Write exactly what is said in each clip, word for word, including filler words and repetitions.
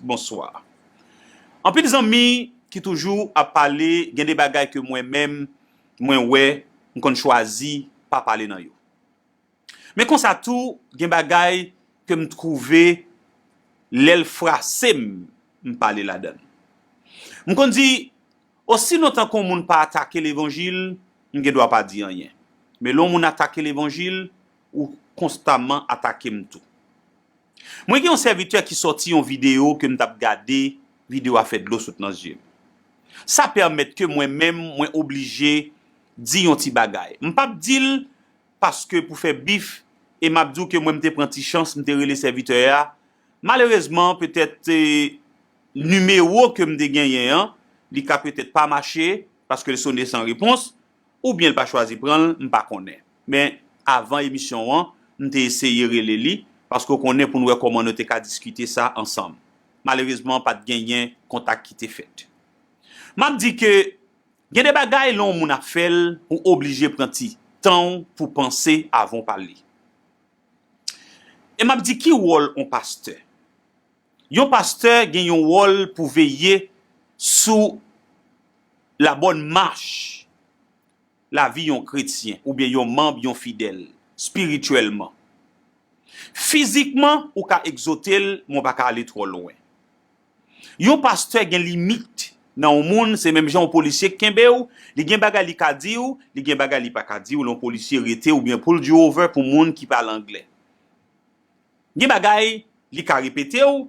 bonswa. Anpil zanmi ki toujou ap pale, gen de bagay ke mwen menm, mwen wè, m konn chwazi pa pale nan yo. Men konsa tou, gen bagay ke m twouve lè l frase m, m pale ladan l. M konn di, osi lontan ke yon moun pa atake levanjil, m gen dwa pa di anyen. Men lè yon moun atake levanjil, ou konstaman atake m tou. Mwen gen yon sèvitè ki sòti yon videyo ke m t ap gade, videyo a fè dlo sot nan zye m. Sa pèmèt ke mwen menm, mwen oblije di yon ti bagay. M p ap di l paske pou fè bif, e m ap di w ke mwen m te pran ti chans, m te rele sèvitè a. Malerezman, petèt, e, nimewo ke m te genyen an, li ka petèt pa mache, paske l sone san repons, oubyen l pa chwazi pran l, m pa konnen. Men, avan emisyon an, m te eseye rele li, paske w konnen pou n wè kòman nou te ka diskite sa ansanm. Malerezman, pa t genyen kontak ki te fèt. M ap di ke gen de bagay, lè yon moun ap fè l, ou oblije pran ti tan w pou panse avan w pale. E m ap di, ki wòl yon pastè? Yon pastè gen yon wòl pou veye sou la bòn mach lavi yon kretyen oubyen yon manm, yon fidèl, espirityèlman. Fizikman, ou ka egzote l, men w pa ka ale twò lwen. Yon pastè gen limit nan yon moun, se menm jan yon polisye kenbe w, li gen bagay li ka di w, li gen bagay li pa ka di w, lè yon polisye rete oubyen pull you over pou moun ki pale anglè. Gen bagay li ka repete w,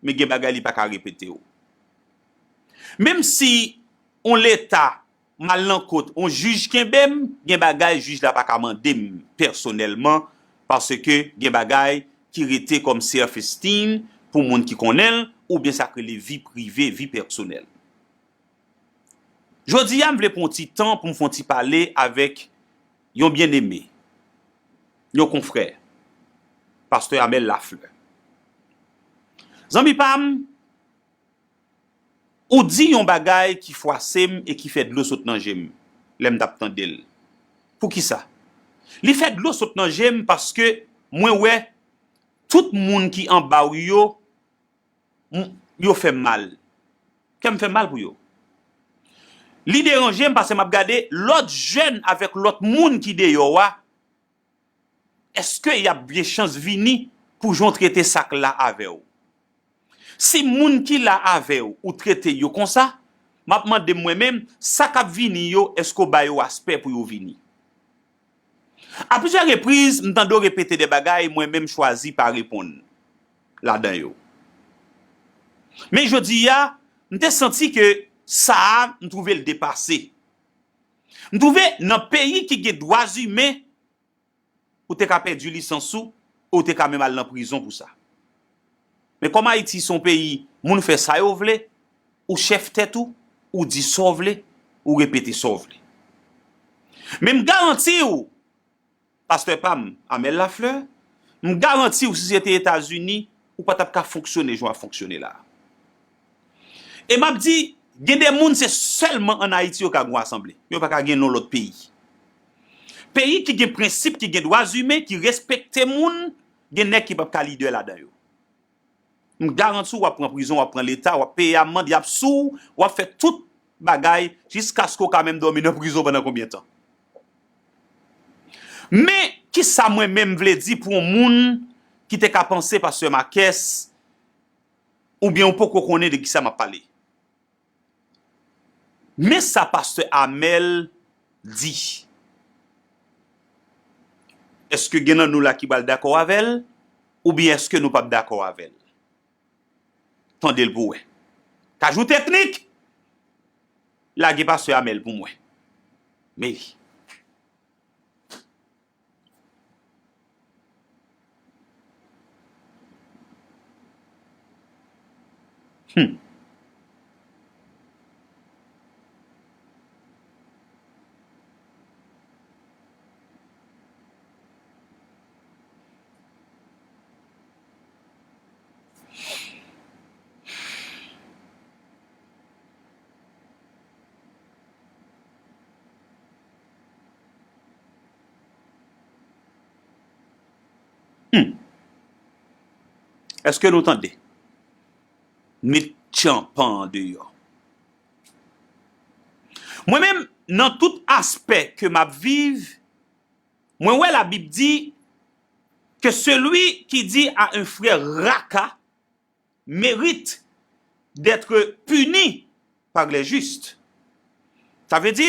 men gen bagay li pa ka repete w. Menm si yon leta m al nan kot yon jij kenbe m, gen bagay jij la pa ka mande m pèsonèlman, paske gen bagay ki rete kòm self-esteem pou moun ki konnen l, oubyen sa k rele vi prive, vi pèsonèl. Jodi a, m vle pran yon ti tan pou m fè yon ti pale avèk yon byeneme, yon konfrè, pastè Amel Lafleur. Zanmi pa m, ou di yon bagay ki fwase m e ki fè dlo sot nan je m lè m t ap tande l. Poukisa? Li fè dlo sot nan je m paske mwen wè tout moun ki anba w yo, m, yo fè m mal. Kè m fè m mal pou yo. Li deranje m paske m ap gade lòt jèn avèk lòt moun ki deyò a. Èske y ap gen chans vini pou jan w trete sa k la avè w? Si moun ki la avè w, ou trete yo konsa, m ap mande m mwen menm, sa k ap vini yo, èske w ba yo respè pou yo vini? A plizyè repriz, m tande w repete de bagay, mwen menm chwazi pa reponn ladan yo. Men jodi a, m te santi ke sa a, m twouve l depase. M twouve nan peyi ki gen dwa imen, ou te ka pèdi lisans ou, ou te ka menm al nan prizon pou sa. Men kòm Ayiti se yon peyi, moun fè sa yo vle, ou chèf tèt ou, ou di sa w vle, ou repete sa w vle. Men m garanti w, pastè pa m, Amel Lafleur, m garanti w si se te Etazini, ou pa t ap ka fonksyone jan w ap fonksyone la a. E m ap di, gen de moun se sèlman ann Ayiti yo ka gen yon asanble. Yo pa ka gen nan lòt peyi. Peyi ki gen prensip, ki gen dwa imen, ki respekte moun, gen nèg ki p ap ka lidè ladan yo. M garanti w, w ap pran prizon, w ap pran leta, w ap peye amann, y ap sou w, w ap fè tout bagay, jiskaske w ka menm dòmi nan prizon pandan konbyen tan. Men, kisa mwen menm vle di pou yon moun ki te ka panse pastè Marques, oubyen ou poko konnen de kisa m ap pale? Men sa pastè Amel di. Èske gen nan nou la ki pral dakò avè l, oubyen èske nou p ap dakò avè l? Tande l pou w wè. Kajou Teknik, lage pastè Amel pou mwen. Meri. Hmm. Hmm. Èske nou tande? Met tyanpan an deyò. Mwen menm, nan tout aspè ke m ap viv, mwen wè Labib di que celui qui dit à un frère raka mérite d'être puni par les justes. Sa vle di,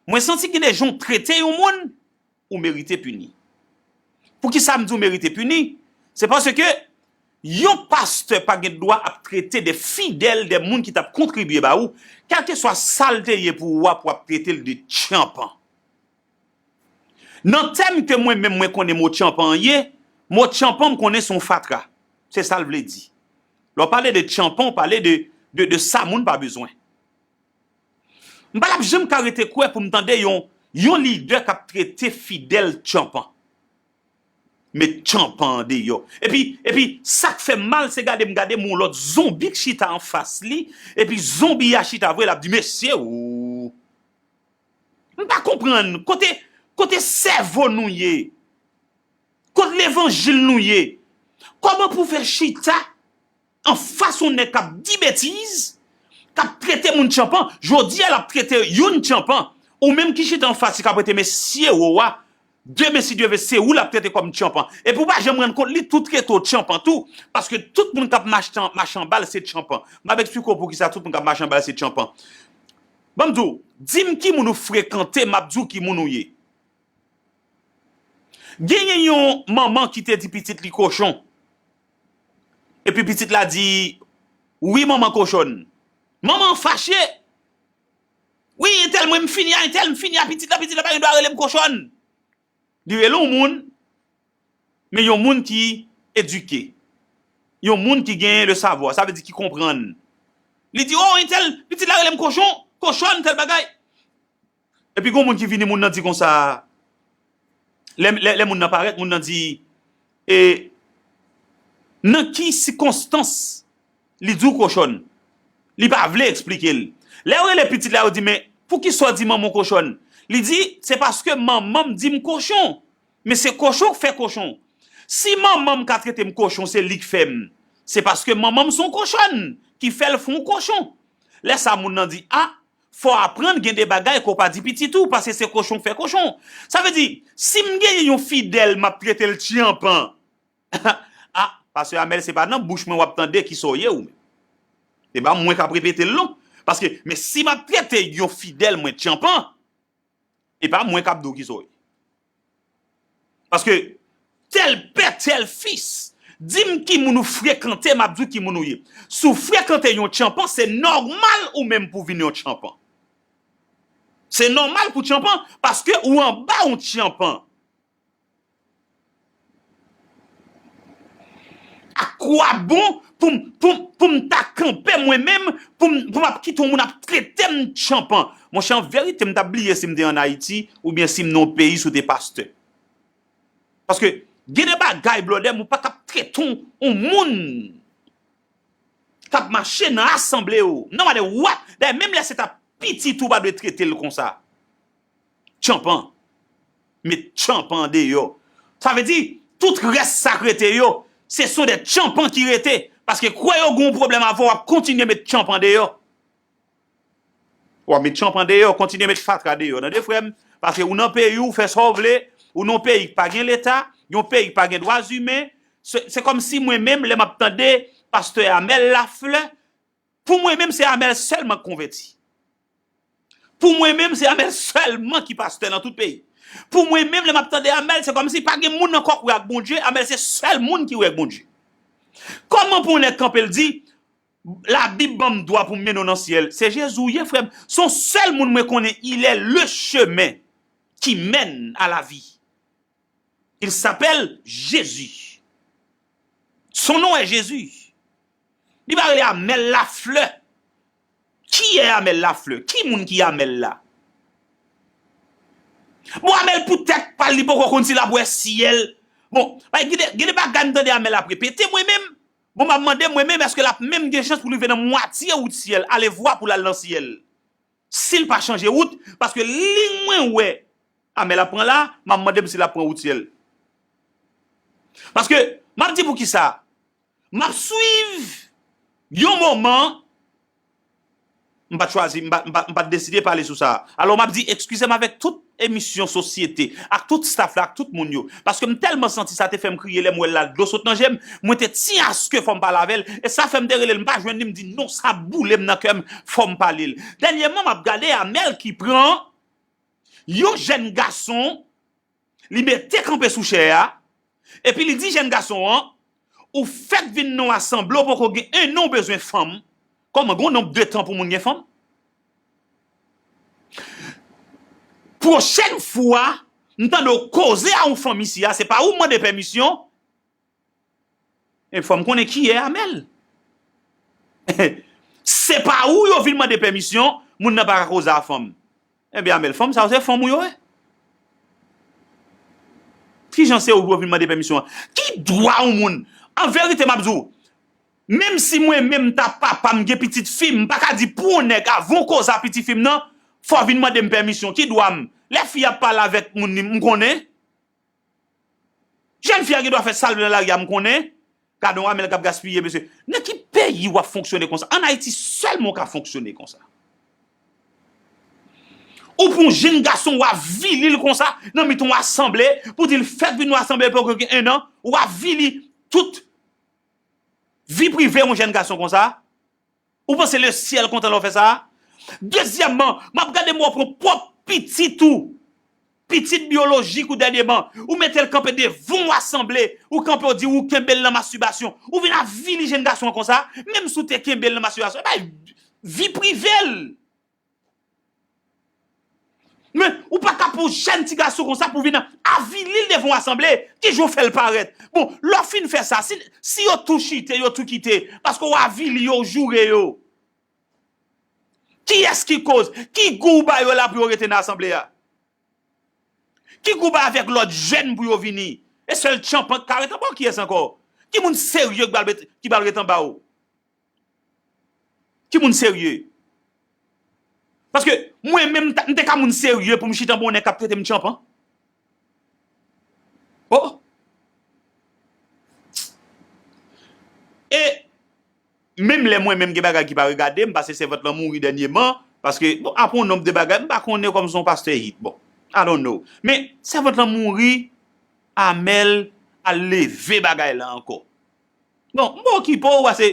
mwen santi gen de jan w trete yon moun, ou merite pini. Poukisa m di w merite pini? Se paske yon pastè pa gen dwa ap trete de fidèl, de moun ki t ap kontribye ba ou, kèlkeswa sa l te ye pou ou a, pou w ap trete l de tyanpan. Nan tèm ke mwen menm mwen konnen mo tyanpan an ye, mo tyanpan m konnen se yon fatra. Se sa l vle di. Lè w pale de tyanpan, w pale de, de, de sa moun pa bezwen. M pa t ap janm ka rete kwè pou m tande yon, yon lidè k ap trete fidèl tyanpan. Met tyanpan an deyò. Epi, epi, sa k fè m mal, se gade m gade m yon lòt zonbi k chita anfas li, epi zonbi a chita vre, l ap di, "Mesye, ou." M pa konprann, kote, kote sèvo nou ye? Kot levanjil nou ye? Kòman pou fè chita anfas yon nèg k ap di betiz, k ap trete moun tyanpan, jodi a l ap trete youn tyanpan, ou menm ki chita anfas li k ap rete mesye ou a, demen si Dye vle se ou l ap trete kòm tyanpan. Epi ou pa janm rann kont li tou trete w tyanpan tou, paske tout moun k ap mache an, mache anba l se tyanpan. M ap eksplike w poukisa tout moun k ap mache anba l se tyanpan. Ban m di w, di m ki moun ou frekante, m ap di w ki moun ou ye. Genyen yon manman ki te di pitit li kochon. Epi pitit la di, "Wi, manman kochonn." Manman an fache. "Wi, entèl, mwen m fini a entèl, m fini a pitit la, pitit la pa gen dwa rele m kochonn." Li rele yon moun, men yon moun ki edike. Yon moun ki genyen le savoir, sa vle di ki konprann. Li di, "O, entèl, pitit la rele m kochon, kochonn, tèl bagay." Epi gon moun ki vini, moun nan di konsa, lè, lè, lè moun nan parèt, moun nan di, e, nan ki sikonstans li di w kochonn? Li pa vle eksplike l. Lè yo rele pitit la, yo di, "Men, poukisa w di manman w kochonn?" Li di, "Se paske manman m di m kochon. Men se kochon k fè kochon. Si manman m ka trete m kochon, se li k fè m. Se paske manman m se yon kochonn ki fè l fè yon kochon." Lè sa, moun nan di, "A, fò w aprann gen de bagay ke w pa di pitit ou, paske se kochon k fè kochon." Sa vle di, si m genyen yon fidèl, m ap trete l tyanpan. A, pastè Amèl, se pa nan bouch mwen w ap tande kisa w ye ou menm. Se pa mwen k ap repete l non. Paske, men si m ap trete yon fidèl mwen tyanpan, e pa mwen k ap di w kisa w ye. Paske, tèl pè, tèl fis, di m ki moun ou frekante, m ap di w ki moun ou ye. Si w frekante yon tyanpan, se nòmal ou menm pou w vin yon tyanpan. Se nòmal pou tyanpan, paske ou anba yon tyanpan. Akwabon pou m, pou m, pou m ta kanpe mwen menm, pou m, pou m ap kite yon moun ap trete m tyanpan? Monchè, an verite, m t ap bliye si m te ann Ayiti oubyen si m nan yon peyi, si w te pastè. Paske gen de bagay, blòdè, m ou pa t ap trete yon, yon moun k ap mache nan asanble yo. No matter what. Dayè, menm lè se ta pitit ou, pa dwe trete l konsa. Tyanpan. Met tyanpan an deyò. Sa vle di, tout rès sa k rete yo, se son de tyanpan ki rete. Paske kwè yo gen yon pwoblèm avè w, w ap kontinye met tyanpan deyò. W ap met tyanpan deyò, kontinye met fatra deyò. Tande, frè m, paske ou nan peyi w, fè sa w vle, ou nan yon peyi k pa gen leta, yon peyi k pa gen dwa imen. Se, se kòmsi mwen menm, lè m ap tande pastè Amèl Laflè, pou mwen menm, se Amèl sèlman k konvèti. Pou mwen menm, se Amèl sèlman ki pastè nan tout peyi. Pou mwen menm, lè m ap tande Amèl, se kòmsi pa gen moun ankò k wè ak Bondye, Amèl se sèl moun ki wè ak Bondye. Kòman pou yon nèg kanpe l di, Labib ban m dwa pou m mennen w nan syèl? Se Jezi w ye, frè m. Se yon sèl moun mwen konnen, il est le chemin qui mène à la vie. Il s'appelle Jésus. Son nom est Jésus. Li pa rele Amèl Laflè. Kiyès Amèl Laflè? Ki moun ki Amèl la? Bon, Amèl poutèt pa l, li poko konn si l ap wè syèl. Bon, bay, gen de, gen de bagay m tande Amèl ap repete mwen menm. Bon, m ap mande mwen menm, èske l ap menm gen chans pou l rive nan mwatye wout syèl, alevwa pou l al nan syèl? Si l pa chanje wout, paske liy mwen wè Amèl ap pran la, m ap mande m si l ap pran wout syèl. Paske, m ap di poukisa, m ap swiv Yon moman, m pa t chwazi, m pa, m pa, m pa t deside pale sou sa. Alò, m ap di, eskize m avèk tout emisyon sosyete, ak tout staff la, ak tout moun yo. Paske m tèlman santi sa te fè m kriye lè m wè l la, dlo sot nan je m. Mwen te tyen aske fò m pale avè l. E sa fè m te rele l, m pa jwenn li, m di, "Non, sa boule m nan kè m, fò m pale l." Dènyèman, m ap gade Amèl ki pran yon jèn gason, li mete kanpe sou chè a, epi li di jèn gason an, "Ou fèk vin nan yon asanble, ou poko gen en an, ou bezwen fanm. Kòman gen yon nonb de tan pou moun gen fanm?" Pwochèn fwa m tande w koze a yon fanm isi a, se pa ou m mande pèmisyon? E fò m konnen kiyè Amèl. Se pa ou yo vin mande pèmisyon, moun nan pa ka koze a fanm. Ebyen, Amèl, fanm sa yo se fanm ou yo ye. Kijan se ou yo vin mande pèmisyon an? Ki dwa yon moun? An verite, m ap di w, menm si mwen menm ta papa m gen pitit fi m, m pa ka di pou yon nèg avan w koze a pitit fi m nan, fò w vin mande m pèmisyon. Ki dwa m? Lè fi ap pale avèk moun li, m konnen. Jèn fi a gen dwa fè sa l vle nan lari a, m konnen. Gade yon Amèl k ap gaspiye, mesye. Nan ki peyi w ap fonksyone konsa? Ann Ayiti sèlman w ka fonksyone konsa. Ou pran yon jèn gason, w avili l konsa, nan mitan yon asanble, pou di l fèk vin nan asanble, l poko gen en an, w avili tout vi prive yon jèn gason konsa. Ou panse lesyèl kontan lè w fè sa? Dezyèmman, m ap gade m wè w pran pwòp pitit ou, pitit byolojik ou dènyèman, ou mete l kanpe devan yon asanble, ou kanpe w di ou kenbe l nan mastibasyon, ou vin avili jèn gason an konsa, menm si w te kenbe l nan mastibasyon, e bay vi prive l. Men, ou pa ka pran yon jèn ti gason konsa pou vin avili l devan yon asanble, ki jan w fè l parèt? Bon, lè w fin fè sa, si, si yo tou chite, yo tou kite, paske w avili yo, w joure yo. Kiyès ki koz? Ki gou w ba yo la pou yo rete nan asanble a? Ki gou w ba avèk lòt jèn pou yo vini? E sèl tchanpan k ka ret anba w, kiyès ankò? Ki moun serye ki pral ret, ki pral ret anba w? Ki moun serye? Paske mwen menm, m ta, m te ka moun serye pou m chita anba yon nèg k ap trete m tchanpan. Oh! E menm lè mwen menm gen bagay ki pa regade m, paske sèvant lan mouri dènyèman, paske, bon, apre yon nonb de bagay, m pa konnen kòm se yon pastè hit, bon, I don't know. Men, sèvant lan mouri, Amèl al leve bagay la ankò. Bon, m pa okipe w, paske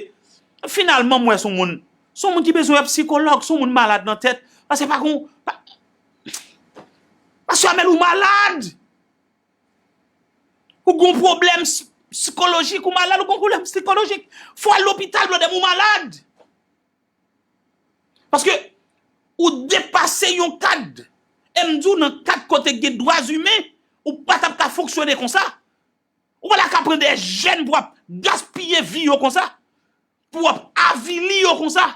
finalman, m wè se yon moun, se yon moun ki bezwen wè sikològ, se yon moun malad nan tèt, paske pa gon, pa, paske Amèl ou malad! Ou gon pwoblèm s-, sikolojik, ou malad, ou gon pwoblèm sikolojik. Fò w al lopital, blòdè m, ou malad. Paske ou depase yon kad. E m di w nan kad kote gen dwa imen, ou pa t ap ka fonksyone konsa. Ou pa t ap ka pran de jèn pou w ap gaspiye vi yo konsa. Pou w ap avili yo konsa.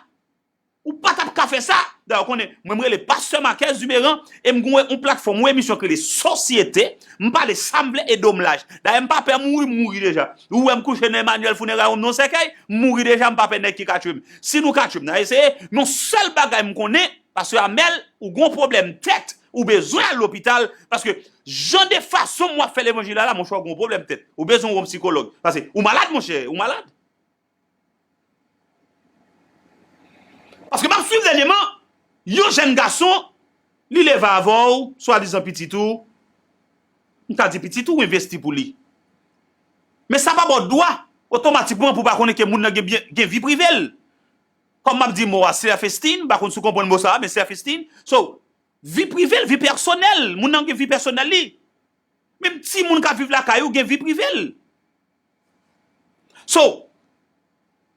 Ou pa t ap ka fè sa. Dayè, w konnen, mwen, m rele Pastè Marquez Dumeran, e m gen yon platfòm, yon emisyon ki rele Sosyete. M pale sa m vle e do m laj. Dayè, m pa pè mouri, m mouri deja. Ou wè m kouche nan Emmanuel Funeray, m nan sèkèy, m mouri deja, m pa pè nèg ki ka tchwe m. Si nou ka tchwe m, n a eseye. Men yon sèl bagay m konnen, Pastè Amèl, ou gen yon pwoblèm tèt, ou bezwen al lopital, paske jan de fason m w ap fè levanjil la, la, monchè, ou gen yon pwoblèm tèt. Ou bezwen wè yon sikològ. Paske ou malad, monchè, ou malad. Paske m ap swiv dènyèman, yon jèn gason, li leve avè w, swadizan pitit ou, m ka di pitit ou, ou envesti pou li. Men sa pa ba w dwa, otomatikman, pou w pa konnen ke moun nan gen byen, gen vi prive l. Kòm m ap di mo a, self esteem, m pa konn si w konprann mo sa a, men self esteem. So, vi prive l, vi pèsonèl, moun nan gen vi pèsonèl li. Menm timoun k ap viv lakay ou gen vi prive l. So,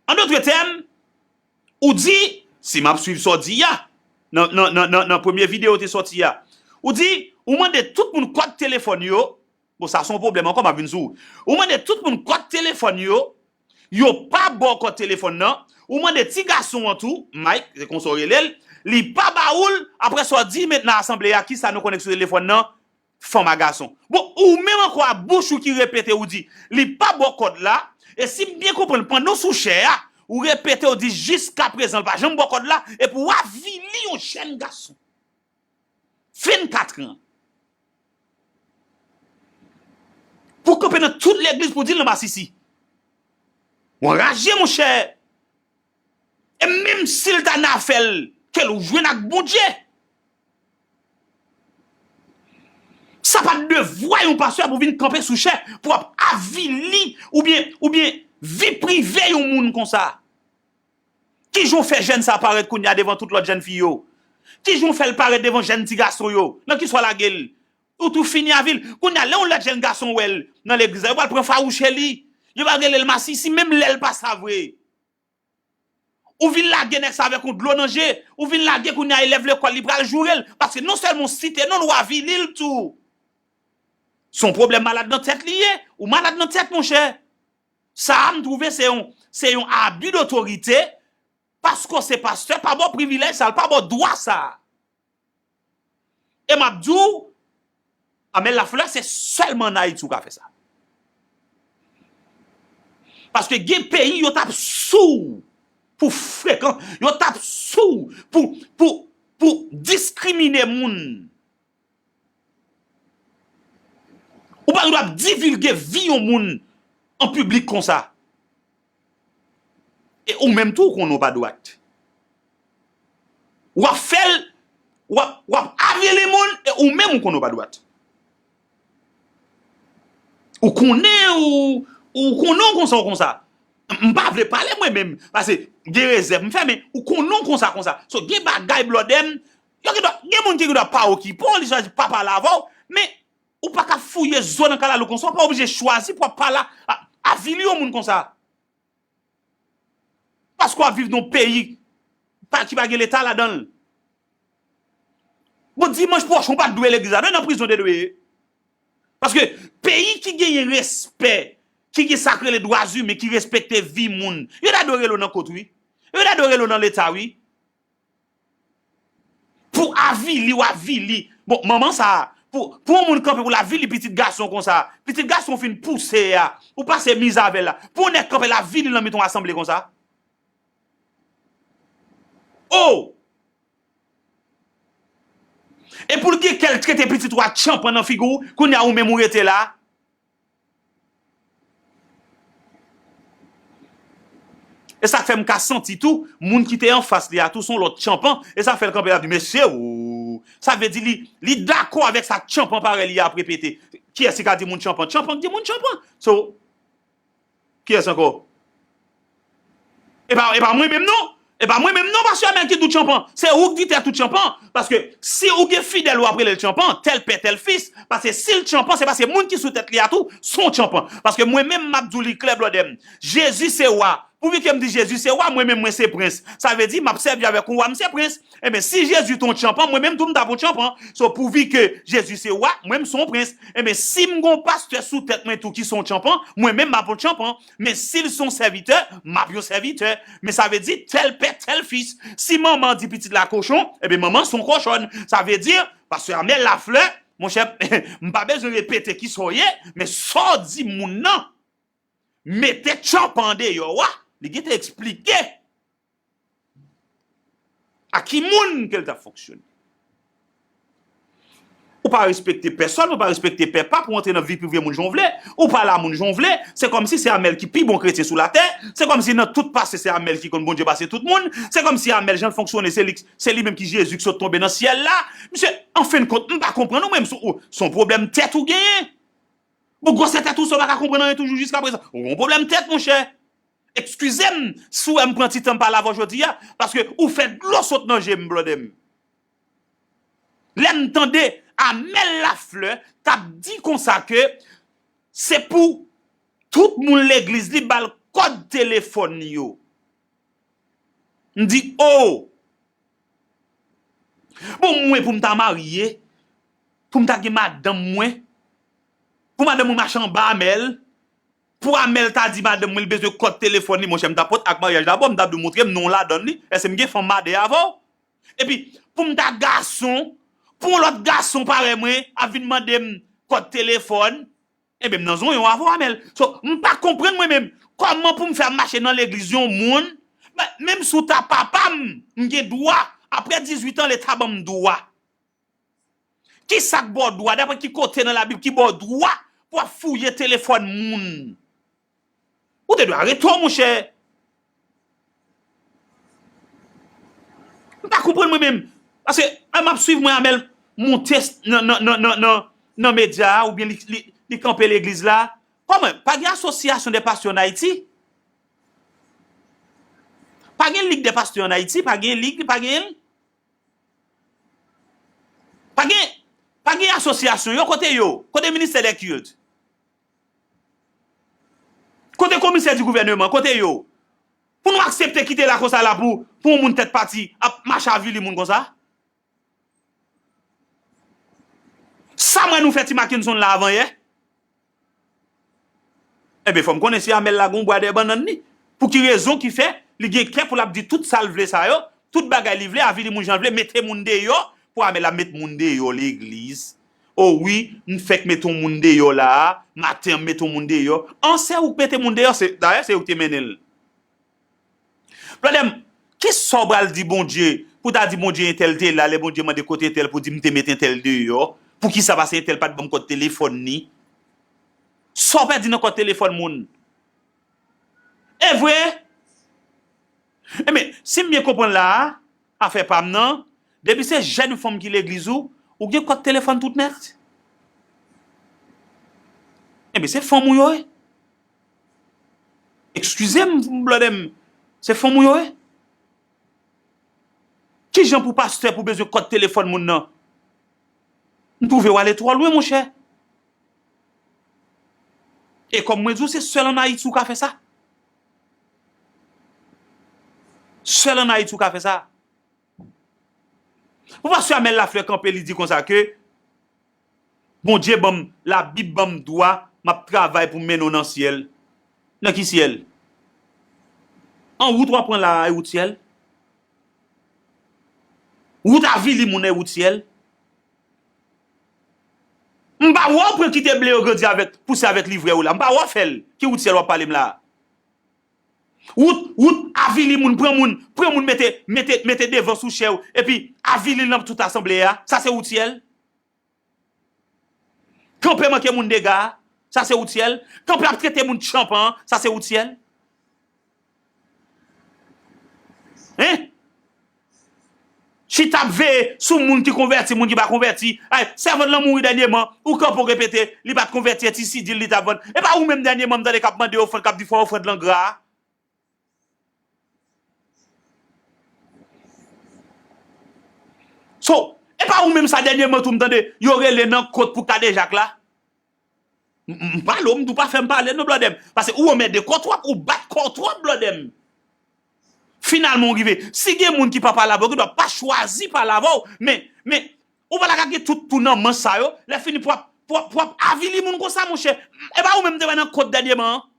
an dòt tèm, ou di, si m ap swiv sa w di a, nan, nan, nan, nan, nan premye videyo te sòti a, ou di, ou mande tout moun kòd telefòn yo, bon, sa se yon pwoblèm ankò, m ap vin sou ou. Ou mande tout moun kòd telefòn yo, yo pa ba w kòd telefòn nan, ou mande ti gason an tou, Mike, se konsa w rele l, li pa ba ou l, apre sa w di, men nan asanble a, kisa nou konnen k sou telefòn nan? Fanm a gason. Bon, ou menm ankò a bouch ou ki repete ou di, li pa ba w kòd la, e si m byen konprann, pandan w sou chè a, ou repete ou di jiskaprezan l pa janm ba w kòd la, epi w avili yon jèn gason. Vennkat an. Pou kanpe nan tout legliz pou di l nan masisi. W anraje, monchè. menm si l ta nan afè l, ke l jwenn ak Bondye. Sa pa t devwa yon pastè pou vin kanpe sou chè, pou ap avili oubyen, oubyen vi prive yon moun konsa. Kijan w fè jèn sa parèt kounye a devan tout lòt jèn fi yo? Kijan w fè l parèt devan jèn ti gason yo? Nan ki swa lage l? Ou tou fini avil. Kounye a, lè yon lòt jèn gason wè l nan legliz la, yo pral pran fawouche li. Yo pral rele l masisi, menm lè l pa sa vre. Ou vin lage nèg sa avèk yon dlo nan je. Ou vin lage kounye a elèv lekòl li pral joure l. Paske non sèlman w site non l, w avili l tou. Se yon pwoblèm malad nan tèt li ye. Ou malad nan tèt, monchè. Sa a, m twouve se yon, se yon abi dotorite. Paske w se pastè, pa ba w privilèj sa, l pa ba w dwa sa. E m ap di w, Amel Lafleur, se sèlman ann Ayiti ou ka fè sa. Paske gen peyi yo t ap sou w pou frekan, yo t ap sou w pou, pou, pou diskrimine moun. Ou pa gen dwa ap divilge vi yon moun an piblik konsa. E ou menm tou, ou konnen w pa dwat. W ap fè l, w ap, w ap avili moun, e ou menm ou konnen w pa dwat. Ou konnen, ou, ou konnen w konsa, w konsa. M pa vle pale mwen menm, paske gen rezèv m fè, men ou konnen w konsa, konsa. So, gen bagay, blòdè m, yo gen dwa, gen moun ki gen dwa pa okipe w, li chwazi pa pale avè w, men ou pa ka fouye zo nan kalalou konsa, w pa oblije chwazi pou w ap pale a, avili yon moun konsa. Paske w ap viv nan yon peyi pa, ki pa gen leta ladan l. Bon, dimanch pwochen, w pa t dwe legliz la, non, e nan prizon w te dwe ye. Paske peyi ki genyen respè, ki gen sa k rele dwa imen, ki respekte vi moun, yo ta dwe rele w nan kot, wi. Yo ta dwe rele w nan leta, wi. Pou avili w avili. Bon, manman sa a, pou, pou yon moun kanpe pou l avili pitit gason konsa, pitit gason w fin pouse a, ou pase miz avè l la, pou yon nèg kanpe l avili l nan mitan yon asanble konsa. Oh! E pou l gen kè l trete pitit ou a tchanpan nan figi w, kounye a ou menm ou rete la. E sa k fè m ka santi tou, moun ki te anfas li a tou se yon lòt tchanpan, e sa fè l kanpe l ap di, "Mesye, ou." Sa vle di li, li dakò avèk sa tchanpan parèy li a ap repete. Kiyès ki ka di moun tchanpan? Tchanpan k di moun tchanpan. So, kiyès ankò? E pa, e pa mwen menm non. E pa mwen menm non, pastè Amel ki di w tchanpan. Se ou k di tèt ou tchanpan. Paske si ou gen fidèl ou ap rele l tchanpan, tel pè, tel fis. Paske si l tchanpan, se paske moun ki sou tèt li a tou, se yon tchanpan. Paske mwen menm, m ap di w li klè, blòdè m. Jezi se wa. Pouvi ke m di Jezi se wa, mwen menm mwen se prens. Sa vle di, m ap sèvi avèk yon wa, m se prens. Enben, si Jezi t on tchanpan, mwen menm tou m t ap on tchanpan. So, pouvi ke Jezi se wa, mwen m se yon prens. Enben, si m gon pastè sou tèt mwen tou ki se yon tchanpan, mwen menm m ap on tchanpan. Men si l se yon sèvitè, m ap yon sèvitè. Men sa vle di, tel pè, tel fis. Si manman di pitit la kochon, enben, manman se yon kochòn. Sa vle di, pastè Amel Laflè, monchè, m pa bezwen repete kisa w ye, men sa w di moun nan, mete tchanpan deyò a, li gentan eksplike a ki moun ke l t ap fonksyone. Ou pa respekte pèsòn, ou pa respekte pè pap, ou antre nan vi prive moun jan w vle, ou pale a moun jan w vle, se kòmsi se Amel ki pi bon kretyen sou latè, se kòmsi nan tout pase se Amel ki konn Bondye pase tout moun, se kòmsi Amel jan l fonksyone, se li, se li menm ki Jezi ki sot tonbe nan syèl la. Misye, an fen de kont, m pa konprann ou menm, se yon pwoblèm tèt ou genyen. Bon, gwosè tèt ou, sa w pa ka konprann anyen toujou jiska prezan. Ou gen yon pwoblèm tèt, monchè. Eskize m si w wè m pran ti tan m pale avè w jodi a, paske ou fè dlo sot nan je m, blòdè m. Lè m tande Amel Lafleur t ap di konsa ke se pou tout moun legliz li ba l kòd telefòn yo. M di, o! Bon, mwen pou m ta marye, pou m ta gen madanm mwen, pou madanm mwen mache anba Amel, pou Amel ta di madanm mwen li bezwen kòd telefòn li, monchè, m ta pot ak maryaj dabò, m ta di w montre m non w ladan li, èske m gen fanm madan avè w? Epi, pou m ta gason, pou yon lòt gason parèy mwen ap vin mande m kòd telefòn, enben, m nan zonyon avè w, Amel. So, m pa konprann mwen menm. Kòman pou m fè ap mache nan legliz yon moun, men, menm si w ta papa m, m gen dwa, apre dizuit an, leta ban m dwa. Kisa k ba w dwa, daprè ki kote nan Labib ki ba w dwa pou w ap fouye telefòn moun? Ou te dwe arete w, monchè. Konprann mwen menm. Paske, a, m ap swiv mwen Amel monte s-, nan, nan, nan, nan, nan, nan medya a, oubyen li, li, li kanpe legliz la. Kòman? Pa gen asosyasyon de pastè an Ayiti? Pa gen lig de pastè an Ayiti? Pa gen lig, pa gen l? Pa gen, pa gen asosyasyon yo, kote yo? Kote ministè de kilt? Kote komisè di gouvèneman? Kote yo? Pou nou aksepte kite la konsa la pou, pou yon moun tèt pati ap mache avili moun konsa? Sa m wè nou fè Ti Mackenson la avanyè. Enben, fò m konnen si Amel la gen yon bwa dèyè bannann li. Pou ki rezon ki fè li gen kè pou l ap di tout sa l vle sa yo, tout bagay li vle, avili moun jan l vle, mete moun deyò, pou Amel ap met moun deyò legliz. O wi, m fèk mete yon moun deyò la a, maten an m mete yon moun deyò. An, se ou k mete moun deyò, se, dayè se ou k te mennen l. Blòdè m, kisa w pral di Bondye pou w ta di Bondye entèl te la, lè Bondye mande kote entèl pou w di m te met entèl deyò? Poukisa? Paske entèl pa t ban m kòd telefòn ni. Sa w pèdi nan kòd telefòn moun? E vre? Enben, si m byen konprann la a, afè pa m nan, depi se jèn fanm ki legliz ou, ou gen kòd telefòn tout nèt. Enben, se fanm ou yo ye. Eskize m, blòdè m, se fanm ou yo ye. Kijan pou pastè pou bezwen kòd telefòn moun nan? M twouve w ale twò lwen, monchè. E kòm mwen di w, se sèl ann Ayiti ou ka fè sa. Sèl ann Ayiti ou ka fè sa. Pou pastè Amel Lafleur kanpe, li di konsa ke Bondye ban m, Labib ban m dwa, m ap travay pou m mennen w nan syèl. Nan ki syèl? An, wout w ap pran la a, e wout syèl? Wout avili moun nan, e wout syèl? M pa wè w pran kite ble yo grandi avèk, pouse avèk livrè yo la. M pa wè w fè l. Ki wout syèl w ap pale m la a? Wout, wout avili moun, pran moun, pran moun mete, mete, mete devan sou chè w, epi avili l nan tout asanble a, sa se wout syèl? Kanpe manke moun dega, sa se wout syèl? Kanpe ap trete moun tchanpan, sa se wout syèl? Hein? Chita ap veye sou moun ki konvèti, moun ki pa konvèti. Ay, sèvant lan mouri dènyèman, ou kanpe w repete, li pa t konvèti, e ti sidi l li t ap vann. E pa ou menm dènyèman m tande k ap mande ofrann, k ap di fò ofrann lan gra a? So, e pa ou menm sa dènyèman tou m tande yo rele nan kont pou Kadejak la? M, m, m pale w, m di w pa fè m pale non, blòdè m. Paske ou anmède kò w twòp, ou bat kò w twòp, blòdè m. Finalman, ou rive. Si gen moun ki pa pale avè w, ki dwa pa chwazi pale avè w, men, men, ou pa ta ka gen tout tou nan manch sa yo, lè fini pou w ap, pou w ap, pou w ap avili moun konsa, monchè. E pa ou menm m te wè nan kont dènyèman an?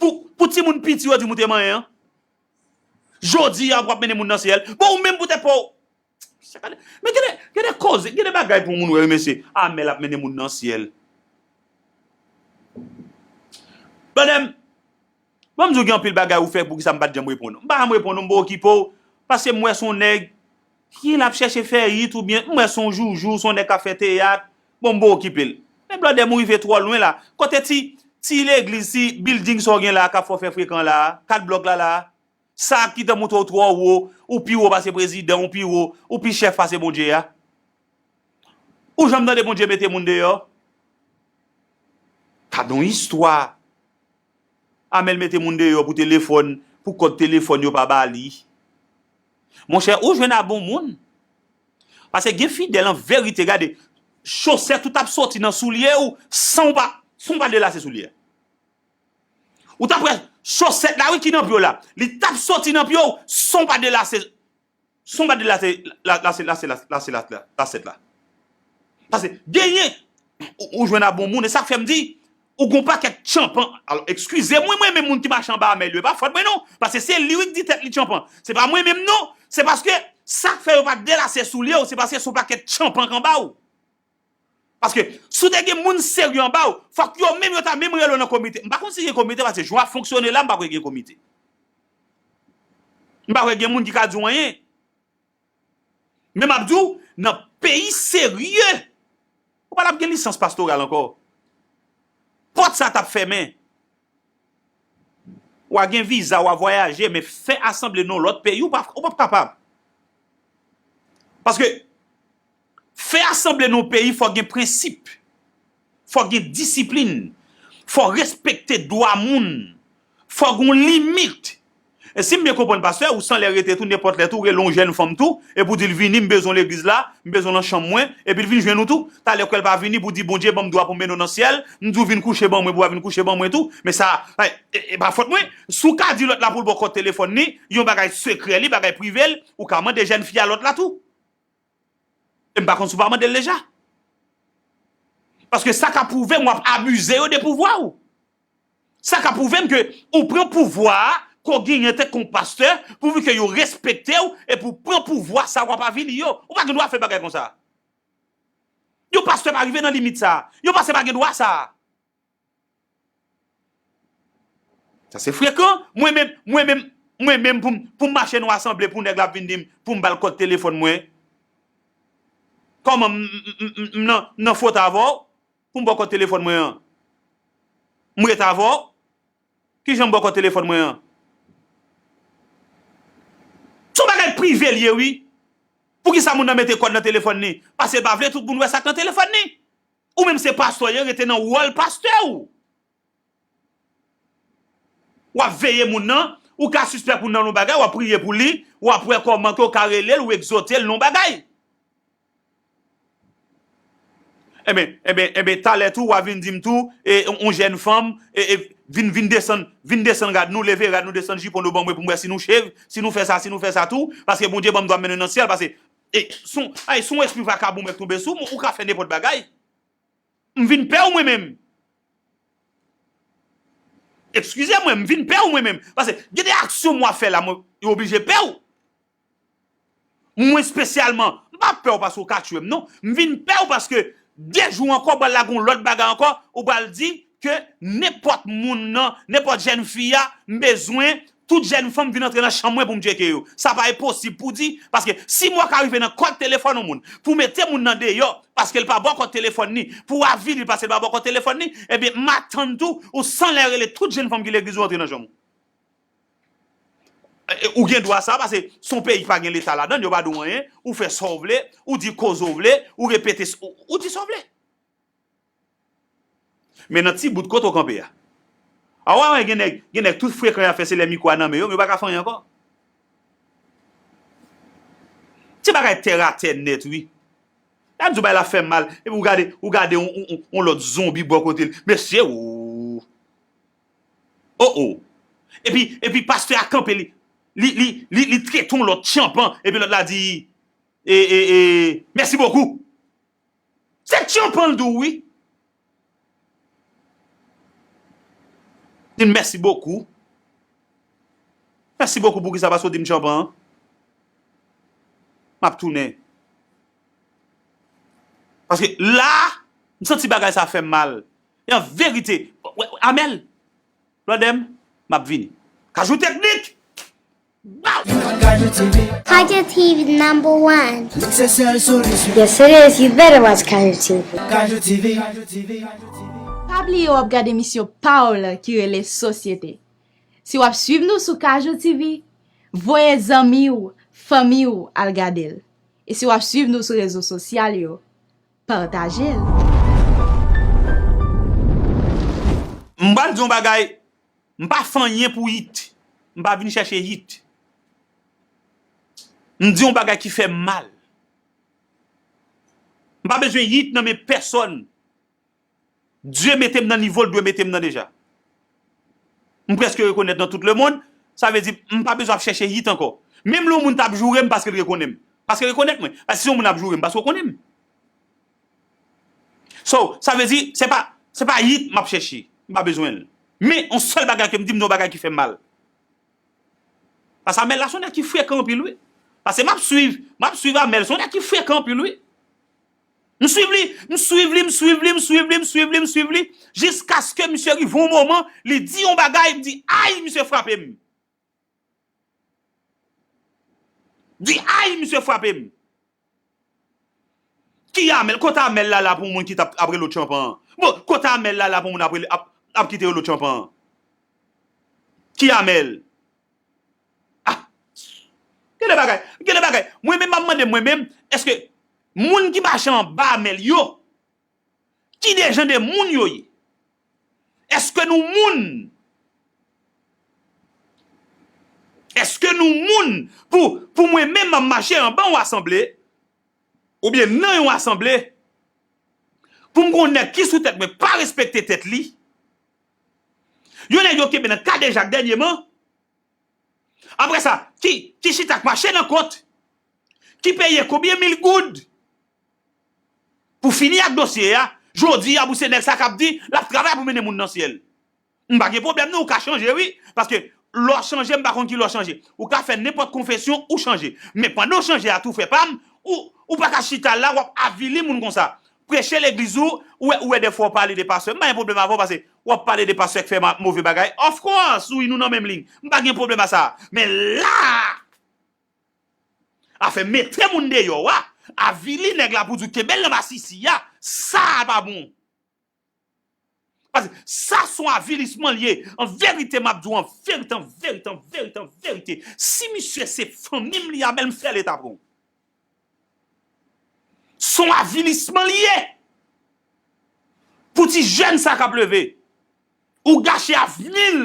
Pou, pou timoun piti yo di m ou te manyen an. Jodi a, w ap mennen moun nan syèl. Bon, ou menm poutèt pa w. Men gen de, gen de koze, gen de bagay pou moun wè, wi, mesye. Amèl ap mennen moun nan syèl. Blòdè m, ban m di w gen anpil bagay ou fè pou kisa m pa t janm reponn ou. M pa janm reponn ou, m pa okipe w. Paske m wè se yon nèg ki l ap chèche fè it oubyen m wè se yon joujou, se yon nèg k ap fè teyat. Bon, m pa okipe l. Men blòdè m, ou rive twò lwen la. Kote ti, ti legliz, ti building sa w gen la k ap fè w fè frekan la a, kat blòk la la a? Sa ki te montre w twò wo, ou pi wo pase prezidan, ou pi wo, ou pi chèf pase Bondye a? Ou janm tande Bondye mete moun deyò? Gad yon istwa! Amèl mete moun deyò pou telefòn, pou kòd telefòn yo pa ba li. Monchè, ou jwenn a bon moun. Paske gen fidèl an verite, gade, chosèt ou t ap soti nan soulye w san w pa, san w pa delase soulye a. Ou t ap wè chosèt la, wi, ki nan pye w la. Li t ap soti nan pye w san w pa delase, san w pa delase, la, lase, lase, lase, lase, la, la, lasèt la. Paske genyen, ou, ou jwenn a bon moun, e sa k fè m di, ou gon pakèt tchanpan. Alò, eskize m, wi, mwen menm moun ki mache anba Amèl yo, e pa fòt mwen non. Paske se li, wi, k di tèt li tchanpan. Se pa mwen menm non. Se paske sa k fè yo pa delase soulye w, se paske se yon pakèt tchanpan k anba w. Paske, si w te gen moun serye anba w, fòk yo menm, yo ta menm rele w nan komite. M pa konn si gen komite, paske jan w ap fonksyone la, m pa kwè gen komite. M pa kwè gen moun ki ka di w anyen. Men m ap di w, nan peyi serye, ou pa t ap gen lisans pastoral ankò. Pòt sa t ap fèmen. W a gen viza, w a vwayaje, men fè asanble nan yon lòt peyi, ou p ap, ou p ap kapab. Paske fè asanble nan yon peyi, fò gen prensip, fò gen disiplin, fò respekte dwa moun, fò gen yon limit. E si m byen konprann, pastè, ou sanlè rete tou, nenpòt lè tou, ou rele yon jèn fanm tou, epi w di l vini, m bezwen w legliz la, m bezwen w nan chanm mwen, epi l vin jwenn ou tou. Talè kwè l pa vini, pou w di, Bondye ban m dwa pou m mennen w nan syèl, m di w vin kouche ban mwen, pou w pa vin kouche ban mwen tou. Men sa, e, e, e pa fòt mwen. Si w ka di lòt la pou l ba w kòd telefòn li, yon bagay sekrè li, bagay prive l, ou ka mande jèn fi a lòt la tou. E m pa konn si w pa mande l deja. Paske sa ka pwouve m w ap abize yo de pouvwa w. Sa ka pwouve m ke ou pran pouvwa a ke w genyen antanke yon pastè, pouvi ke yo respekte w, epi w pran pouvwa sa w ap avili yo. Ou pa gen dwa fè bagay konsa. Yon pastè pa rive nan limit sa. Yon pastè pa gen dwa sa. Sa se frekan. Mwen menm, mwen menm, mwen menm pou m, pou m mache nan yon asanble pou nèg la ap vin di m pou m ba l kòd telefòn mwen. Kòman m, m, m, m, m nan, m nan fot avè w pou m ba w kòd telefòn mwen an? M ret avè w? Kijan m ba w kòd telefòn mwen an? Se yon bagay prive l ye wi. Poukisa moun nan mete kòd nan telefòn li? Paske l pa vle tout moun wè sa k nan telefòn li. Ou menm se pastè w ye, rete nan wòl pastè w. W ap veye moun nan, ou ka sispèk moun nan nan yon bagay, w ap priye pou li, w ap wè kòman ke w ka rele l, ou egzòte l nan yon bagay. Enben, enben, enben, talè tou, w a vin di m tou, e, yon jèn fanm, e, e, vin, vin desann, vin desann rad nou, leve rad nou, desann jipon nou ban mwen pou m wè si nou cheve, si nou fè sa, si nou fè sa tou, paske Bondye ban m dwa m mennen w nan syèl, paske, e, se yon, ay, se yon espri vakabon mèt tonbe sou m, ou ka fè nenpòt bagay. M vin pè w mwen menm. Eskize mwen, m vin pè w mwen menm. Paske gen de aksyon m w ap fè la, mwen, yo oblije pè w. Mwen espesyalman, m pa pè w paske w ka tchwe m, non. M vin pè w paske de jou ankò, w pral lage yon lòt bagay ankò, ou pral di ke nenpòt moun nan, nenpòt jèn fi a, m bezwen tout jèn fanm vin antre nan chanm mwen pou m tcheke yo. Sa pa enposib pou di, paske si mwen ka rive nan kòd telefòn yon moun, pou mete moun nan deyò, paske l pa ba w kòd telefòn li, pou w avili l paske l pa ba w kòd telefòn li, ebyen, m atann tou, ou sanlè rele tout jèn fanm ki legliz ou antre nan chanm ou. E, e, ou gen dwa sa, paske se yon peyi ki pa gen leta ladan l, yo pa di w anyen, ou fè sa w vle, ou di koze w vle, ou repete, s-, ou, ou di sa w vle. Men nan ti bout kote w kanpe a. A w wè, gen nèg, gen nèg tout frekan y ap fè se lè mikwo a nan men yo, men yo pa ka fè anyen ankò. Ti bagay tèratè nèt, wi. Lè m di w bagay la fè m mal, epi w gade, w gade yon, yon, yon, yon lòt zonbi bò kote l. Mesye, o. O, o. Epi, epi pastè a kanpe, li, li, li, li, li trete yon lòt tchanpan, epi lòt la di, e, e, e, mèsi bokou. Se tchanpan l di w wi. Di l mèsi bokou. Mèsi bokou poukisa paske w di m tchanpan an. M ap tounen. Paske la, m santi bagay sa fè m mal. E an verite, w-, w-, Amèl, Blòdè m, m ap vini. Kajou Teknik! Baw! Kajou T V. Kajou T V number one. Mixer sèl solisyon. Yes, it is. You better watch Kajou T V. Kajou T V. Pa bliye w ap gade emisyon pa w la ki rele Sosyete. Si w ap swiv nou sou Kajou T V, voye zanmi w, fanmi w al gade l. E si w ap swiv nou sou rezo sosyal yo, pataje l. M pral di yon bagay, m pa fè anyen pou hit. M pa vin chèche hit. M di yon bagay ki fè m mal. M pa bezwen hit nan men pèsòn. Dye mete m nan nivo l dwe mete m nan deja. M prèske rekonèt nan tout lemonn, sa vle di m pa bezwen ap chèche hit ankò. Menm lè yon moun t ap joure m paske l rekonnen m. Paske l rekonèt mwen. Paske si yon moun ap joure m, paske w konnen m. So, sa vle di, se pa, se pa hit m ap chèche. M pa bezwen l. Men, yon sèl bagay ke m di, m di yon bagay ki fè m mal. Paske Amèl la, se yon nèg ki frekan anpil, wi. Paske m ap swiv, m ap swiv Amèl, se yon nèg ki frekan anpil, wi. M swiv li, m swiv li, m swiv li, m swiv li, m swiv li, m swiv li, jiskaske misye rive yon moman, li di yon bagay, m di, ay, misye frape m. Di, ay, misye frape m. Ki Amèl? Kote Amèl la la pou yon moun ki t ap, ap rele w tchanpan an? Bon, kote Amèl la la pou moun ap rele, ap, ap kite rele w tchanpan an? Ki Amèl? Ah! Gen de bagay, gen de bagay. Mwen menm m ap mande mande mwen menm, èske moun ki mache anba Amèl yo, ki de jan de moun yo ye? Èske nou moun? Èske nou moun pou, pou mwen menm m ap mache anba yon asanble, oubyen nan yon asanble, pou m gon nèg ki sou tèt mwen pa respekte tèt li? Yon nèg yo kenbe nan kadejak dènyèman. Apre sa, ki, ki chita k mache nan kont, ki peye konbyen mil goud pou fini ak dosye a, jodi a pou se nèg sa k ap di l ap travay pou mennen moun nan syèl. M pa gen pwoblèm non, ou ka chanje wi, paske lè w chanje, m pa konn ki lè w chanje. Ou ka fè nenpòt konfesyon, ou chanje. Men pandan w chanje a tou, frè pa m, ou, ou pa ka chita la, w ap avili moun konsa. Preche legliz ou, ou wè, ou wè dèfwa w pale de pastè. M pa gen pwoblèm avè w, paske w ap pale de pastè k fè ma-, move bagay. Of course, wi, nou nan menm liy. M pa gen pwoblèm a sa. Men la, afè mete moun deyò a, avili nèg la pou di w kenbe l nan masisi a, sa a pa bon. Paske sa se yon avilisman l ye. An verite, m ap di w, an verite, an verite, an verite, an verite, si misye se fanmi m li, Amèl, m fè l eta pran w. Se yon avilisman l ye pou ti jèn sa k ap leve. Ou gache avni l,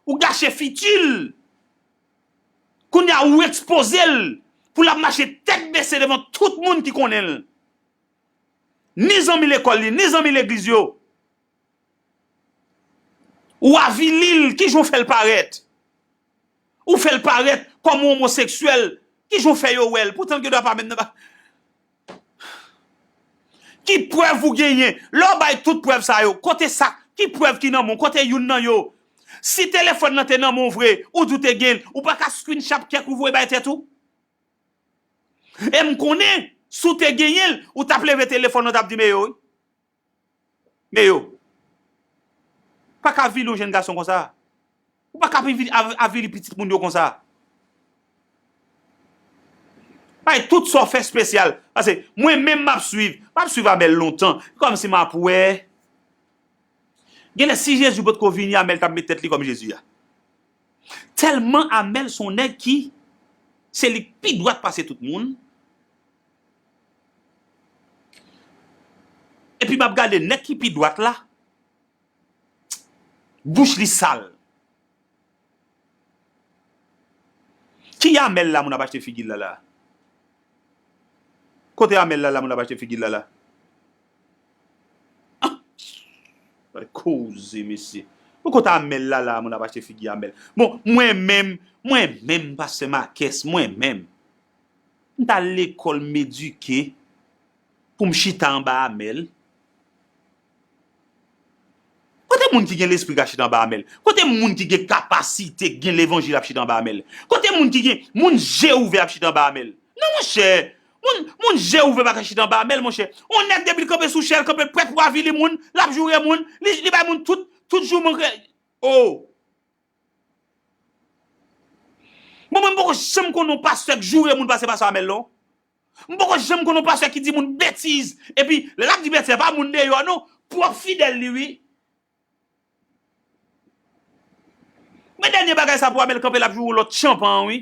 ou gache fiti l. Kounye a, ou ekspoze l pou l ap mache tèt bese devan tout moun ki konnen l. Ni zanmi lekòl li, ni zanmi legliz yo. Ou avili l, kijan w fè l parèt? Ou fè l parèt kòm yon omoseksyèl, kijan w fè yo wè l? Poutan l gendwa pa menm nan ba-, ki prèv ou genyen? Lè w bay tout prèv sa yo, kote sa? Ki prèv ki nan men w? Kote youn nan yo? Si telefòn nan te nan men w vre, ou di w te gen l, ou pa ka screenshot kèk ou voye bay tèt ou? E m konnen, si w te genyen l, ou t ap leve telefòn nan, w t ap di, "Men yo, wi. Men yo." Pa ka avili yon jèn gason konsa. Ou pa ka avili, av-, avili pitit moun yo konsa. Bay tout sa w fè espesyal. Paske mwen menm m ap swiv. M ap swiv Amèl lontan. Kòmsi m ap wè. Genlè si Jezi potko vini, Amèl t ap met tèt li kòm Jezi a. Tèlman Amèl se yon nèg ki, se li k pi dwat pase tout moun. Epi m ap gade nèg ki pi dwat la, bouch li sal. Ki Amèl la moun ap achte figi l la la? Kote Amèl la la moun ap achte figi l la la? Ah! Bay koze, mesye. Bon, kote Amèl la la moun ap achte figi Amèl? Bon, mwen menm, mwen menm, pastè Makès, mwen menm, m t al lekòl, m edike pou m chita anba Amèl? Kote moun ki gen lespri k ap chita anba Amèl? Kote moun ki gen kapasite, ki gen levanjil ap chita anba Amèl? Kote moun ki gen, moun je ouvè ap chita anba Amèl? Non, monchè. Moun, moun je ouvè pa ka chita anba Amèl, monchè. On nèg depi l kanpe sou chè, l kanpe prèt pou avili moun, l ap joure moun, li, li bay moun tout, tout jouman. Oh! Bon, mwen, m poko janm konn yon pastè k joure moun pase pastè Amèl, non. M poko janm konn yon pastè ki di moun betiz. Epi, lè l ap di betiz, se pa moun deyò, non. Pwòp fidèl li, wi. Men dènye bagay sa pou Amèl kanpe, l ap joure yon lòt tchanpan an, wi.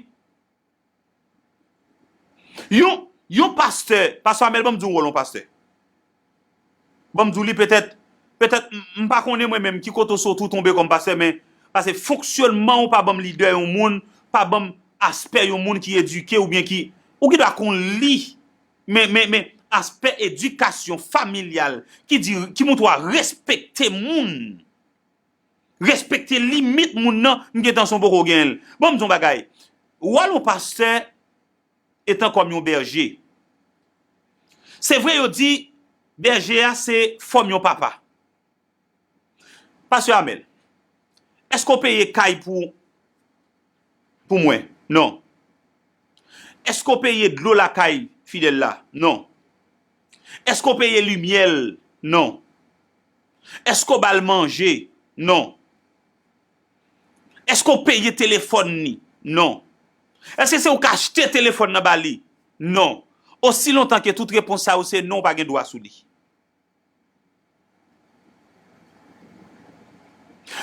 Yon, yon pastè, pastè Amèl, ban m di w wòl yon pastè. Ban m di w li, petèt, petèt, m, m pa konnen mwen menm ki kote w soti w tonbe kòm pastè, men, paske fonksyònman w pa ban m lidè yon moun, pa ban m aspè yon moun ki edike oubyen ki, ou gen dwa konn li, men, men, men, aspè edikasyon familyal ki di, ki montre w a respekte moun. Respekte limit moun nan, m gen tansyon poko genyen l. Ban m di w yon bagay. Wòl yon pastè etan kòm yon bèje. Se vre yo di bèje a se fòm yon papa. Pastè Amèl, èske w peye kay pou, pou mwen? Non. Èske w peye dlo lakay fidèl la? Non. Èske w peye limyè l? Non. Èske w ba l manje? Non. Èske w peye telefòn li? Non. Èske se ou k achte telefòn nan ba li? Non. Osi lontan ke tout repons sa yo se non, ou pa gen dwa sou li.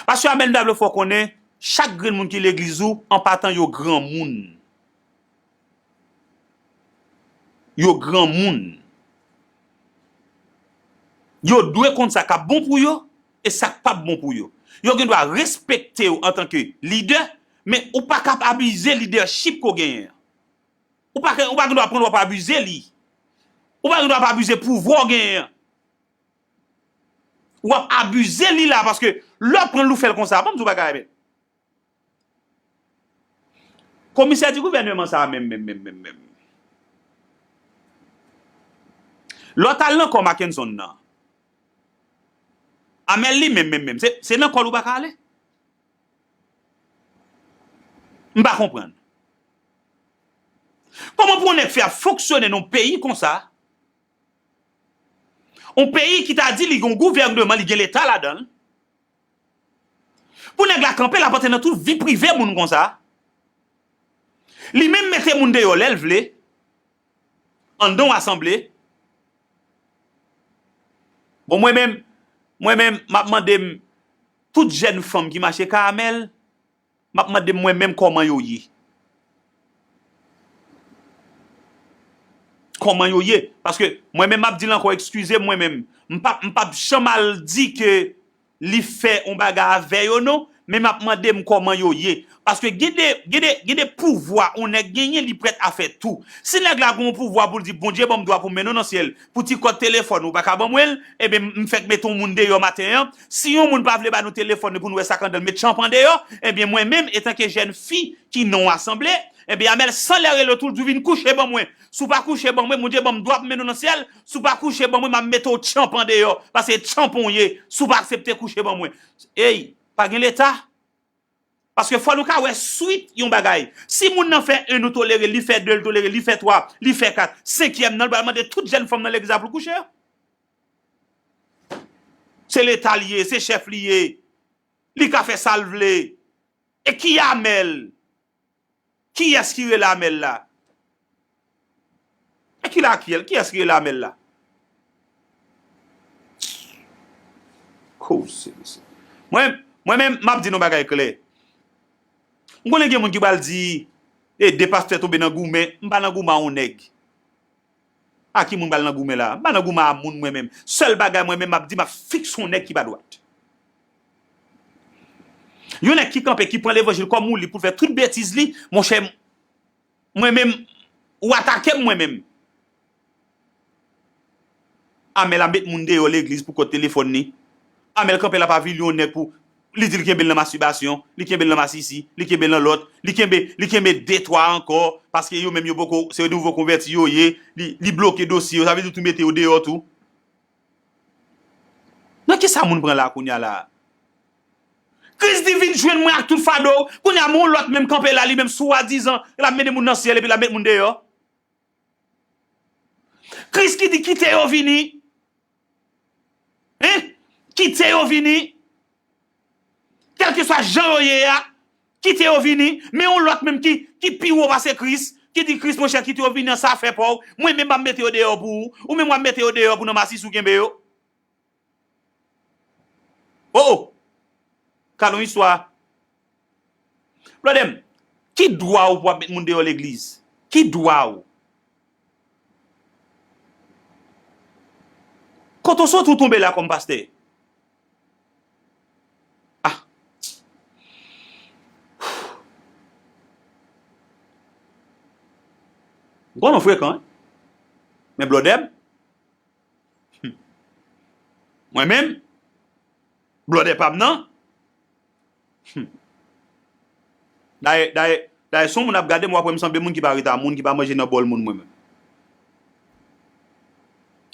Pastè Amèl, m ta vle fè w konnen, chak grenn moun ki legliz ou, an patan yo granmoun. Yo granmoun. Yo dwe konn sa k ap bon pou yo e sa k p ap bon pou yo. Yo gen dwa respekte w antanke lidè, men ou pa ka ap abize lidèchip ke w genyen an. Ou pa, ou pa gen dwa pran l w ap abize li. Ou pa gen dwa ap abize pouvwa w genyen an. W ap abize li la, paske lè w pran l ou fè l konsa, ban m di w bagay, men. Komisè di gouvènman sa a menm, menm, menm, menm, menm. Lè w t al nan kò Mackenson nan, Amèl li menm, menm, menm. Se, se nan kò l ou pa ka ale? M pa konprann. Kòman pou yon nèg fè ap fonksyone nan yon peyi konsa? Yon peyi ki ta di li gen yon gouvènman, li gen leta ladan l. Pou nèg la kanpe, l ap antre nan tout vi prive moun konsa. Li menm mete moun deyò lè l vle, anndan yon asanble. Bon, mwen menm, mwen menm, m ap mande m, tout jèn fanm ki mache kay Amèl, m ap mande m mwen menm kòman yo ye. Kòman yo ye? Paske mwen menm, m ap di l ankò, eskize m mwen menm. M p ap, m p ap janm al di ke li fè yon bagay avè yo non, men m ap mande m kòman yo ye. Paske gen de, gen de, gen de pouvwa yon nèg genyen, li prèt a fè tou. Si nèg la gen yon pouvwa pou l di, Bondye ban m dwa pou m mennen w nan syèl, pou ti kòd telefòn ou pa ka ban mwen l, ebyen, m fèk mete yon moun deyò maten an. Si yon moun pa vle ba nou telefòn li pou nou wè sa k anndan l, met tchanpan deyò, ebyen, mwen menm, etanke jèn fi ki nan yon asanble, ebyen, Amèl san lè rele w tou, l di w vin kouche ban mwen. Si w pa kouche ban mwen, Bondye ban m dwa pou m mennen w nan syèl. Si w pa kouche ban mwen, m ap mete w tchanpan deyò. Paske tchanpan w ye, si w pa aksepte kouche ban mwen. Ey, pa gen leta. Paske fò nou ka wè swit yon bagay. Si moun nan fè en, nou tolere l, li fè de, l tolere l, li fè twa, li fè kat, senkyèm nan, l pral mande tout jèn fanm nan legliz la pou l kouche. Se leta l ye, se chèf li ye. Li ka fè sa l vle. E ki Amèl? Kiyès ki rele Amèl la? E ki la, kiyès, kiyès ki rele Amèl la? Koze, mesye. Mwen, mwen menm, m ap di nou bagay klè. M konnen gen moun ki pral di, e de pastè tonbe nan goumen, m pa nan goumen a yon nèg. A ki moun pral nan goumen la? M pa nan goumen a moun mwen menm. Sèl bagay mwen menm m ap di, m ap fikse yon nèg ki pa dwat. Yon nèg ki kanpe, ki pran levanjil kòm yon liv pou l fè tout betiz li, monchè, mwen menm, ou atake m mwen menm. Amèl ap met moun deyò legliz pou kòd telefòn li. Amèl kanpe l ap avili yon nèg pou li di l kenbe l nan mastibasyon, li kenbe l nan masisi, li kenbe l nan lòt, li kenbe, li kenbe de twa ankò, paske yo menm yo poko, se nouvo konvèti yo ye, li, li bloke dosye yo, sa vle di tou mete yo deyò tou. Nan kisa moun pran la kounye a la? Kris di vin jwenn mwen ak tout fado, kounye a men yon lòt menm kanpe la, li menm swadizan, l ap mennen moun nan syèl epi l ap met moun deyò. Kris ki di kite yo vini. Hein? Kite yo vini. Kèlkeswa jan yo ye a, kite yo vini. Men yon lòt menm ki, ki pi wo pase Kris, ki di Kris, monchè, kite yo vini, an sa fè pa w. Mwen menm m ap mete yo deyò pou ou. Ou menm w ap mete yo deyò pou nan masis ou kenbe yo. Oh, oh. Kalon istwa. Blòdè m, ki dwa w pou w ap met moun deyò legliz? Ki dwa w? Kote w soti w tonbe la kòm pastè? Ah. Granmoun frekan, wi. Men blòdè m, hmm. Mwen menm, blòdè pa m nan, hmm. Dayè, dayè, dayè, si yon moun ap gade m, w ap wè m sanble moun ki pa ret a moun, ki pa manje nan bòl moun mwen menm.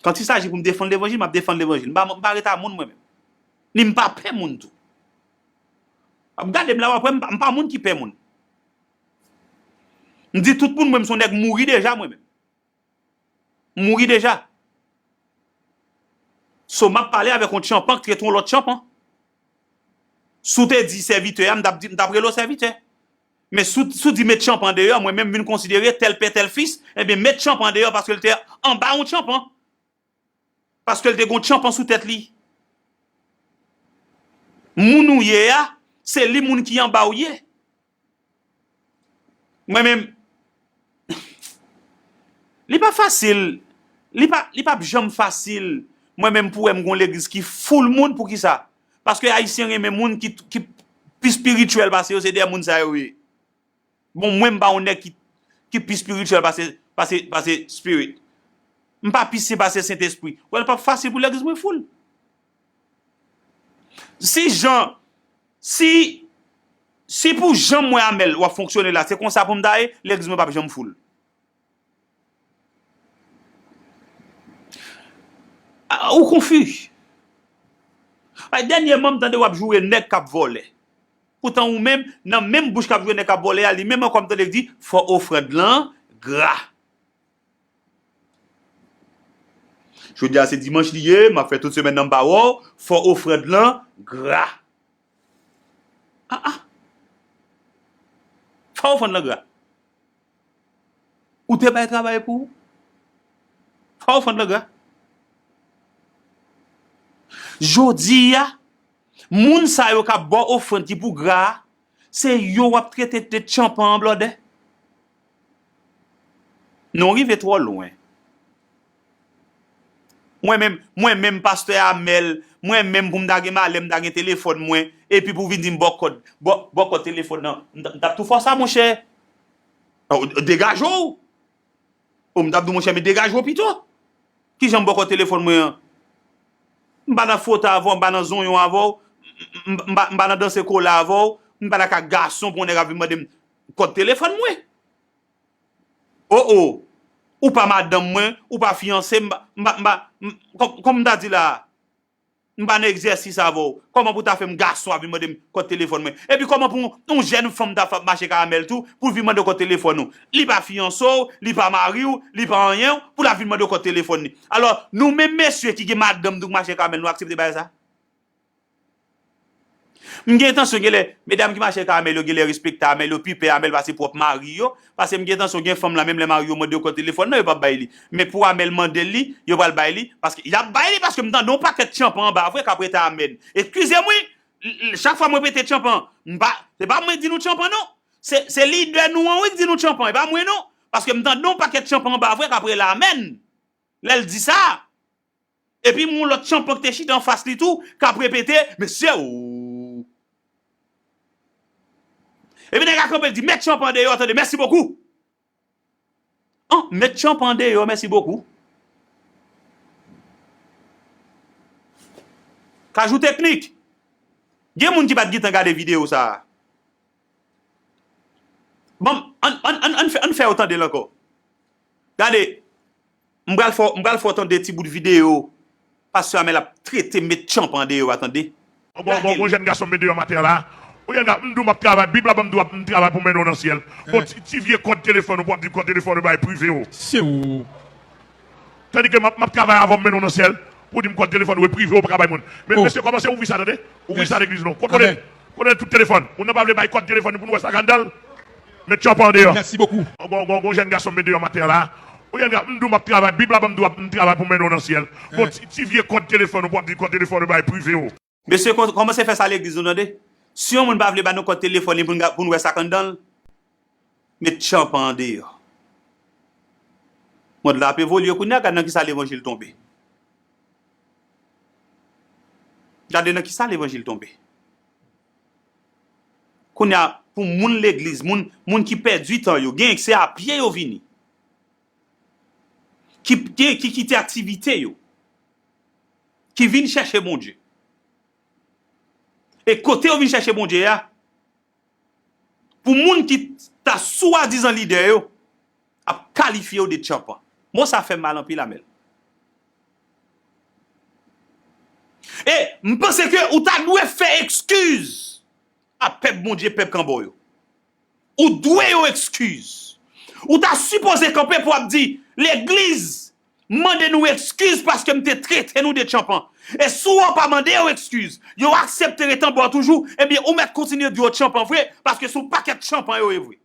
Kantisaji pou m defann levanjil, m ap defann levanjil. M pa, m pa ret a moun mwen menm. Ni m pa pè moun tou. W ap gade m la, w ap wè m pa, m pa moun ki pè moun. M di tout moun, mwen, m se yon nèg mouri deja, mwen menm. M mouri deja. So, m ap pale avèk yon tchanpan k trete yon lòt tchanpan. Si w te di sèvitè a, m t ap di, m t ap rele w sèvitè. Men si w, si w di met tchanpan deyò, mwen menm vin konsidere tèl pè, tèl fis, ebyen, met tchanpan deyò paske l te anba yon tchanpan. Paske l te gen yon tchanpan sou tèt li. Moun ou ye a, se li moun ki anba w ye. Mwen menm, Li pa fasil. Li pa, li p ap janm fasil. Mwen menm pou wè m gon legliz ki full moun, poukisa? Paske Ayisyen renmen moun ki, ki pi espirityèl pase yo, se dèyè moun sa yo ye. Bon, mwen m pa yon nèg ki, ki pi espirityèl pase, pase, pase spirit. M pa pi sen pase Sentespri. Well, l p ap fasil pou legliz mwen full. Si jan, si, si pou jan m wè Amèl w ap fonksyone la, se konsa pou m ta ye, legliz mwen p ap janm full. Ah, ou konfi. Ay, dènyèman, m tande w ap joure nèg k ap vòlè. Poutan ou menm, nan menm bouch k ap joure nèg k ap vòlè a, li menm ankò m tande l di, fò ofrann lan gra. Jodi a se dimanch li ye, m ap fè tout semèn nan m pa wè w, fò ofrann lan gra. Ah, ah. Fò ofrann lan gra. Ou te bay travay pou ou. Fò ofrann lan gra. Jodi a, moun sa yo k ap ba w ofrann ki pou gra a, se yo w ap trete de tchanpan an blòdè. Nou rive twò lwen. Mwen menm, mwen menm, pastè Amèl, mwen menm pou m ta gen malè, m ta gen telefòn mwen, epi pou vin di m bò kòd, bò, bò kòd telefòn nan, m t, m t ap tou fè w sa, monchè. O, degaje w. O, m t ap di w, monchè, men degaje w pito. Kijan m bò kòd telefòn mwen an? M pa nan fwote avè w, m pa nan zonyon avè w, m, m, m pa, m pa nan danse kola avè w, m pa nan kay gason pou yon nèg ap vin mande m kòd telefòn mwen. O, o, ou pa madanm mwen, ou pa fiyanse m, m pa, m pa, m pa, m, kòm, kòm m ta di la, m pa nan egzèsis avè w. Kòman pou ta fè m gason ap vin mande m kòd telefòn mwen? Epi kòman pou yon, yon jèn fanm ta fè ap mache ak Amèl tou, pou l vin mande w kòd telefòn ou? Li pa fiyanse w, li pa mari w, li pa anyen w, pou l ap vin mande w kòd telefòn li. Alò, nou menm mesye ki gen madanm nou k mache ak Amèl, nou aksepte bagay sa? M gen entansyon, genlè, medam ki mache ak Amèl yo, genlè respekte Amèl, yo pi pè Amèl pase pwòp mari yo, paske m gen entansyon, gen fanm la, menm lè mari yo mande yo kòd telefòn nan, yo p ap bay li. Men pou Amèl mande l li, yo pral bay li, paske y ap bay li, paske m tande yon pakèt tchanpan anba vre k ap rete amèn. Eskize m wi, l, l, chak fwa m repete tchanpan, m pa, se pa mwen k di nou tchanpan non. Se, se lidè nou an wi k di nou tchanpan, e pa mwen non. Paske m tande yon pakèt tchanpan anba vre k ap rele amèn. Lè l di sa, epi m wè yon lòt tchanpan ki te chita anfas li tou, k ap repete, mesye o. Epi nèg la kanpe, l di, met tchanpan deyò, tande, mèsi bokou. An, met tchanpan deyò, mèsi bokou. Kajou teknik. Gen moun ki pa t gentan gade videyo sa a. Bon, ann, ann, ann, ann fè, ann fè yo tande l ankò. Gade, m pral fè w, m pral fè w tande ti bout videyo pastè Amèl ap trete met tchanpan deyò a, tande. Gon, gon, gon jèn gason m met deyò maten an la. Ou jèn gason, m di w m ap travay, Bib la ban m dwa m travay pou m mennen w nan syèl. Bon, ti, ti vye kòd telefòn ou pou w ap di kòd telefòn ou bay prive w. Se ou. Tandike m ap, m ap travay avè w, m mennen w nan syèl, pou w di m kòd telefòn ou e prive, ou pa ka bay moun. Men mesye, kòmanse ouvri sa, tande. Ouvri sa legliz nou. Kontwole, kontwole tout telefòn. Moun nan pa vle bay kòd telefòn li pou nou wè sa k anndan l. Met tchanpan deyò. Mèsi bokou. Gon, gon, gon jèn gason m met deyò maten an la. Ou jèn gason, m di w m ap travay, Bib la ban m dwa m travay pou m mennen w nan syèl. Bon, ti, ti vye kòd telefòn ou pou w ap di kòd telefòn ou bay prive w. Mesye, kò-, kòmanse fè sa legliz nou, tande. Si yon moun pa vle ba nou kòd telefòn li pou n, pou n wè sa k anndan l, met tchanpan an deyò. Mond la ap evolye kounye a, gade nan kisa levanjil tonbe. Gade nan kisa levanjil tonbe. Kounye a, pou moun legliz, moun, moun ki pèdi tan yo, gen se a pye yo vini. Ki, ki, ki kite aktivite yo. Ki vin chèche Bondye. E kote yo vin chèche Bondye a, pou moun ki ta swadizan lidè yo, ap kalifye yo de tchanpan. Mo sa fè m mal anpil, Amèl. E m panse ke ou ta dwe fè ekskiz a pèp Bondye, pèp Kanbò yo. Ou dwe yo ekskiz. Ou ta sipoze kanpe pou ap di, legliz mande nou ekskiz paske m te trete nou de tchanpan. E si w pa mande yo ekskiz, yo aksepte ret anba w toujou, ebyen, ou mèt kontinye di yo tchanpan vre, paske se yon pakèt tchanpan yo ye vre.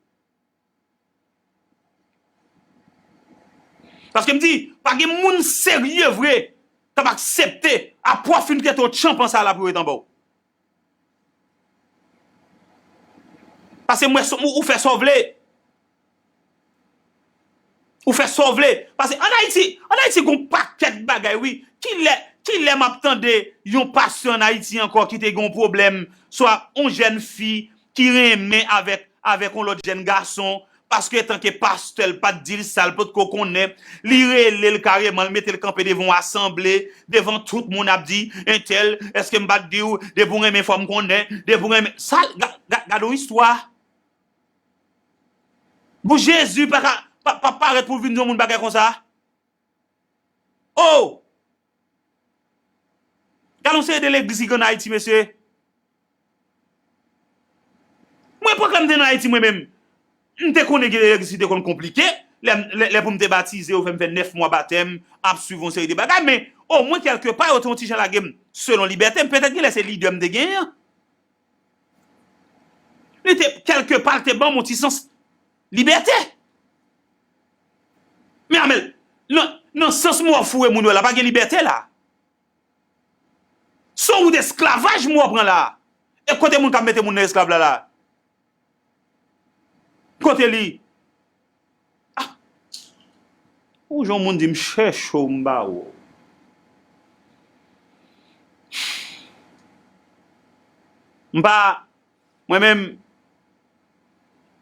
Paske m di, pa gen moun serye vre k ap aksepte, apre w fin trete yo tchanpan sa la pou yo ret anba w. Paske m wè ou, ou fè sa w vle. Ou fè sa w vle. Paske ann Ayiti, ann Ayiti gon pakèt bagay, wi. Kilè, kilè m ap tande yon pastè ann Ayiti ankò ki te gen yon pwoblèm, swa yon jèn fi ki renmen avèk, avèk yon lòt jèn gason, paske etanke pastè, l pa t di l sa, l potko konnen, li rele l kareman, l mete l kanpe devan yon asanble, devan tout moun ap di, entèl, èske m pa t di w, depi w renmen fò m konnen, depi w renmen, sa, ga-, ga-, gade yon istwa. Bon, Jezi pa ka, pa, pa parèt pou vin di yon moun bagay konsa. Oh! Gade yon seri de legliz ki gen ann Ayiti, mesye. Mwen, pwoblèm te nan Ayiti, mwen menm. M te konnen gen de legliz ki te konn konplike. Lè, lè, lè pou m te batize, yo fè m fè nèf mwa batèm, ap swiv yon seri de bagay, men omwen, kèlke pa, yo te yon ti jan lage m selon libète m. Petèt gen lè se lide m te genyen an. Li te, kèlke pa, l te ban m yon ti sans libète. Men Amèl, nan, nan sans mwen w ap foure moun yo la, pa gen libète la. Se yon wout esklavaj mwen w ap pran la. E kote moun k ap mete moun nan esklav la la? Kote li? Ah! Ou jan moun di m chèche w m ba w. M pa, mwen menm,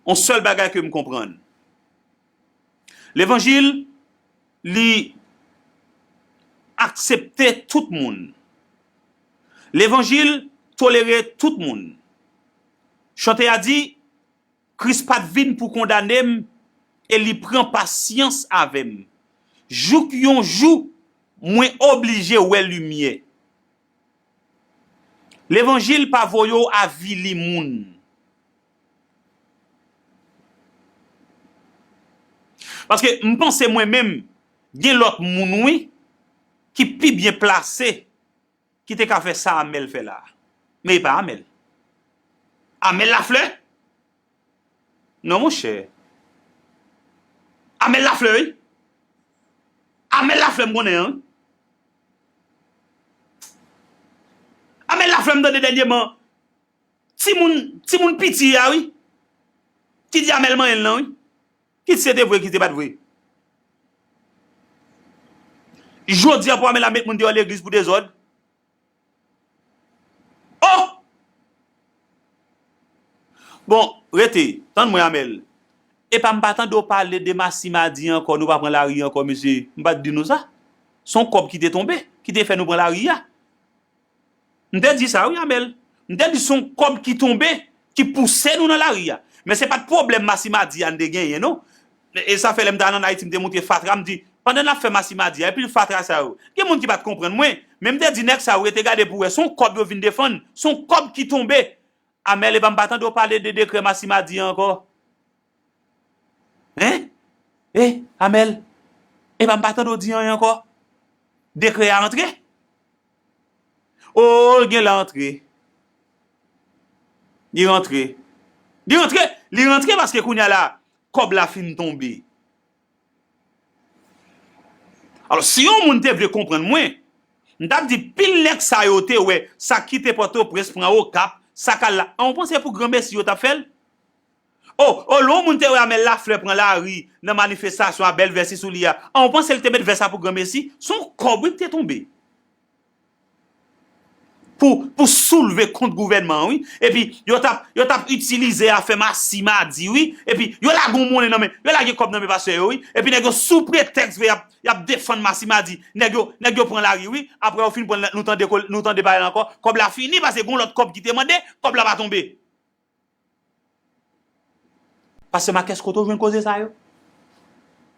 yon sèl bagay ke m konprann. Levanjil, li aksepte tout moun. Levanjil tolere tout moun. Chante a di, Kris pa t vin pou kondane m, e li pran pasyans avè m. Jouk yon jou, mwen oblije wè limyè. Levanjil pa voye w avili moun. Paske m panse mwen menm, gen lòt moun, wi, ki pi byen plase, ki te ka fè sa Amèl fè la. Men e pa Amèl. Amèl Laflè? Non, monchè. Amèl Laflè, wi. Amèl Laflè, m konnen an. Amèl Laflè, m tande dènyèman. Timoun, timoun piti a, wi. Ki di Amèl manyen l lan, wi. Kit se te vre, kit se pa t vre. Jodi a, pou Amèl la met moun deyò legliz pou dezòd. Oh! Bon, rete, tann mwen, Amèl. Epa m pa tande w pale de Masimadi ankò, nou pa pran lari ankò, mesye. M pa t di nou sa? Se yon kòb ki te tonbe, ki te fè nou pran lari a. M te di sa, wi, Amèl. M te di se yon kòb ki tonbe, ki pouse nou nan lari a. Men se pa t pwoblèm Masimadi a n te genyen, non. E, e sa fè lè m t al ann Ayiti, m te montre fatra, m di, pandan n ap fè Masimadi a, epi fatra sa yo. Gen moun ki pa t konprann mwen, men m te di nèg sa yo rete gade pou wè, se yon kòb yo vin defann, se yon kòb ki tonbe. Amèl, epa m pa tande w pale de dekrè Masimadi a ankò. Hein? Eh, Amèl, epa m pa tande w di anyen ankò. Dekrè a antre? Oh, l gen lè antre. Li rantre. Li rantre, li rantre paske kounye a la, kòb la fin tonbe. Alò, si yon moun te vle konprann mwen, m t ap di pil nèg sa yo te wè, sa k kite Pòtoprens pran Okap, sa k al la. An, ou panse pou granmesi yo t ap fè l? Oh, oh, lè yon moun te wè Amèl Laflè pran lari nan manifestasyon a, bèl vès li sou li a. An, ou panse l te met vès la pou granmesi? Se yon kòb, wi, ki te tonbe. Pou, pou soulve kont gouvènman an, wi. Epi, yo t ap, yo t ap itilize afè Masimadi, wi. Epi, yo lage yon monnen nan men, yo lage kòb nan men pastè yo, wi. Epi, nèg yo sou pretèks ke y ap, y ap defann Masimadi. Nèg yo, nèg yo pran lari, wi. Apre, yo fin pran, nou tande, nou tande pale l ankò. Kòb la fini, paske gen yon lòt kòb ki te mande, kòb la pa tonbe. Pastè Makès, kote w jwenn koze sa yo?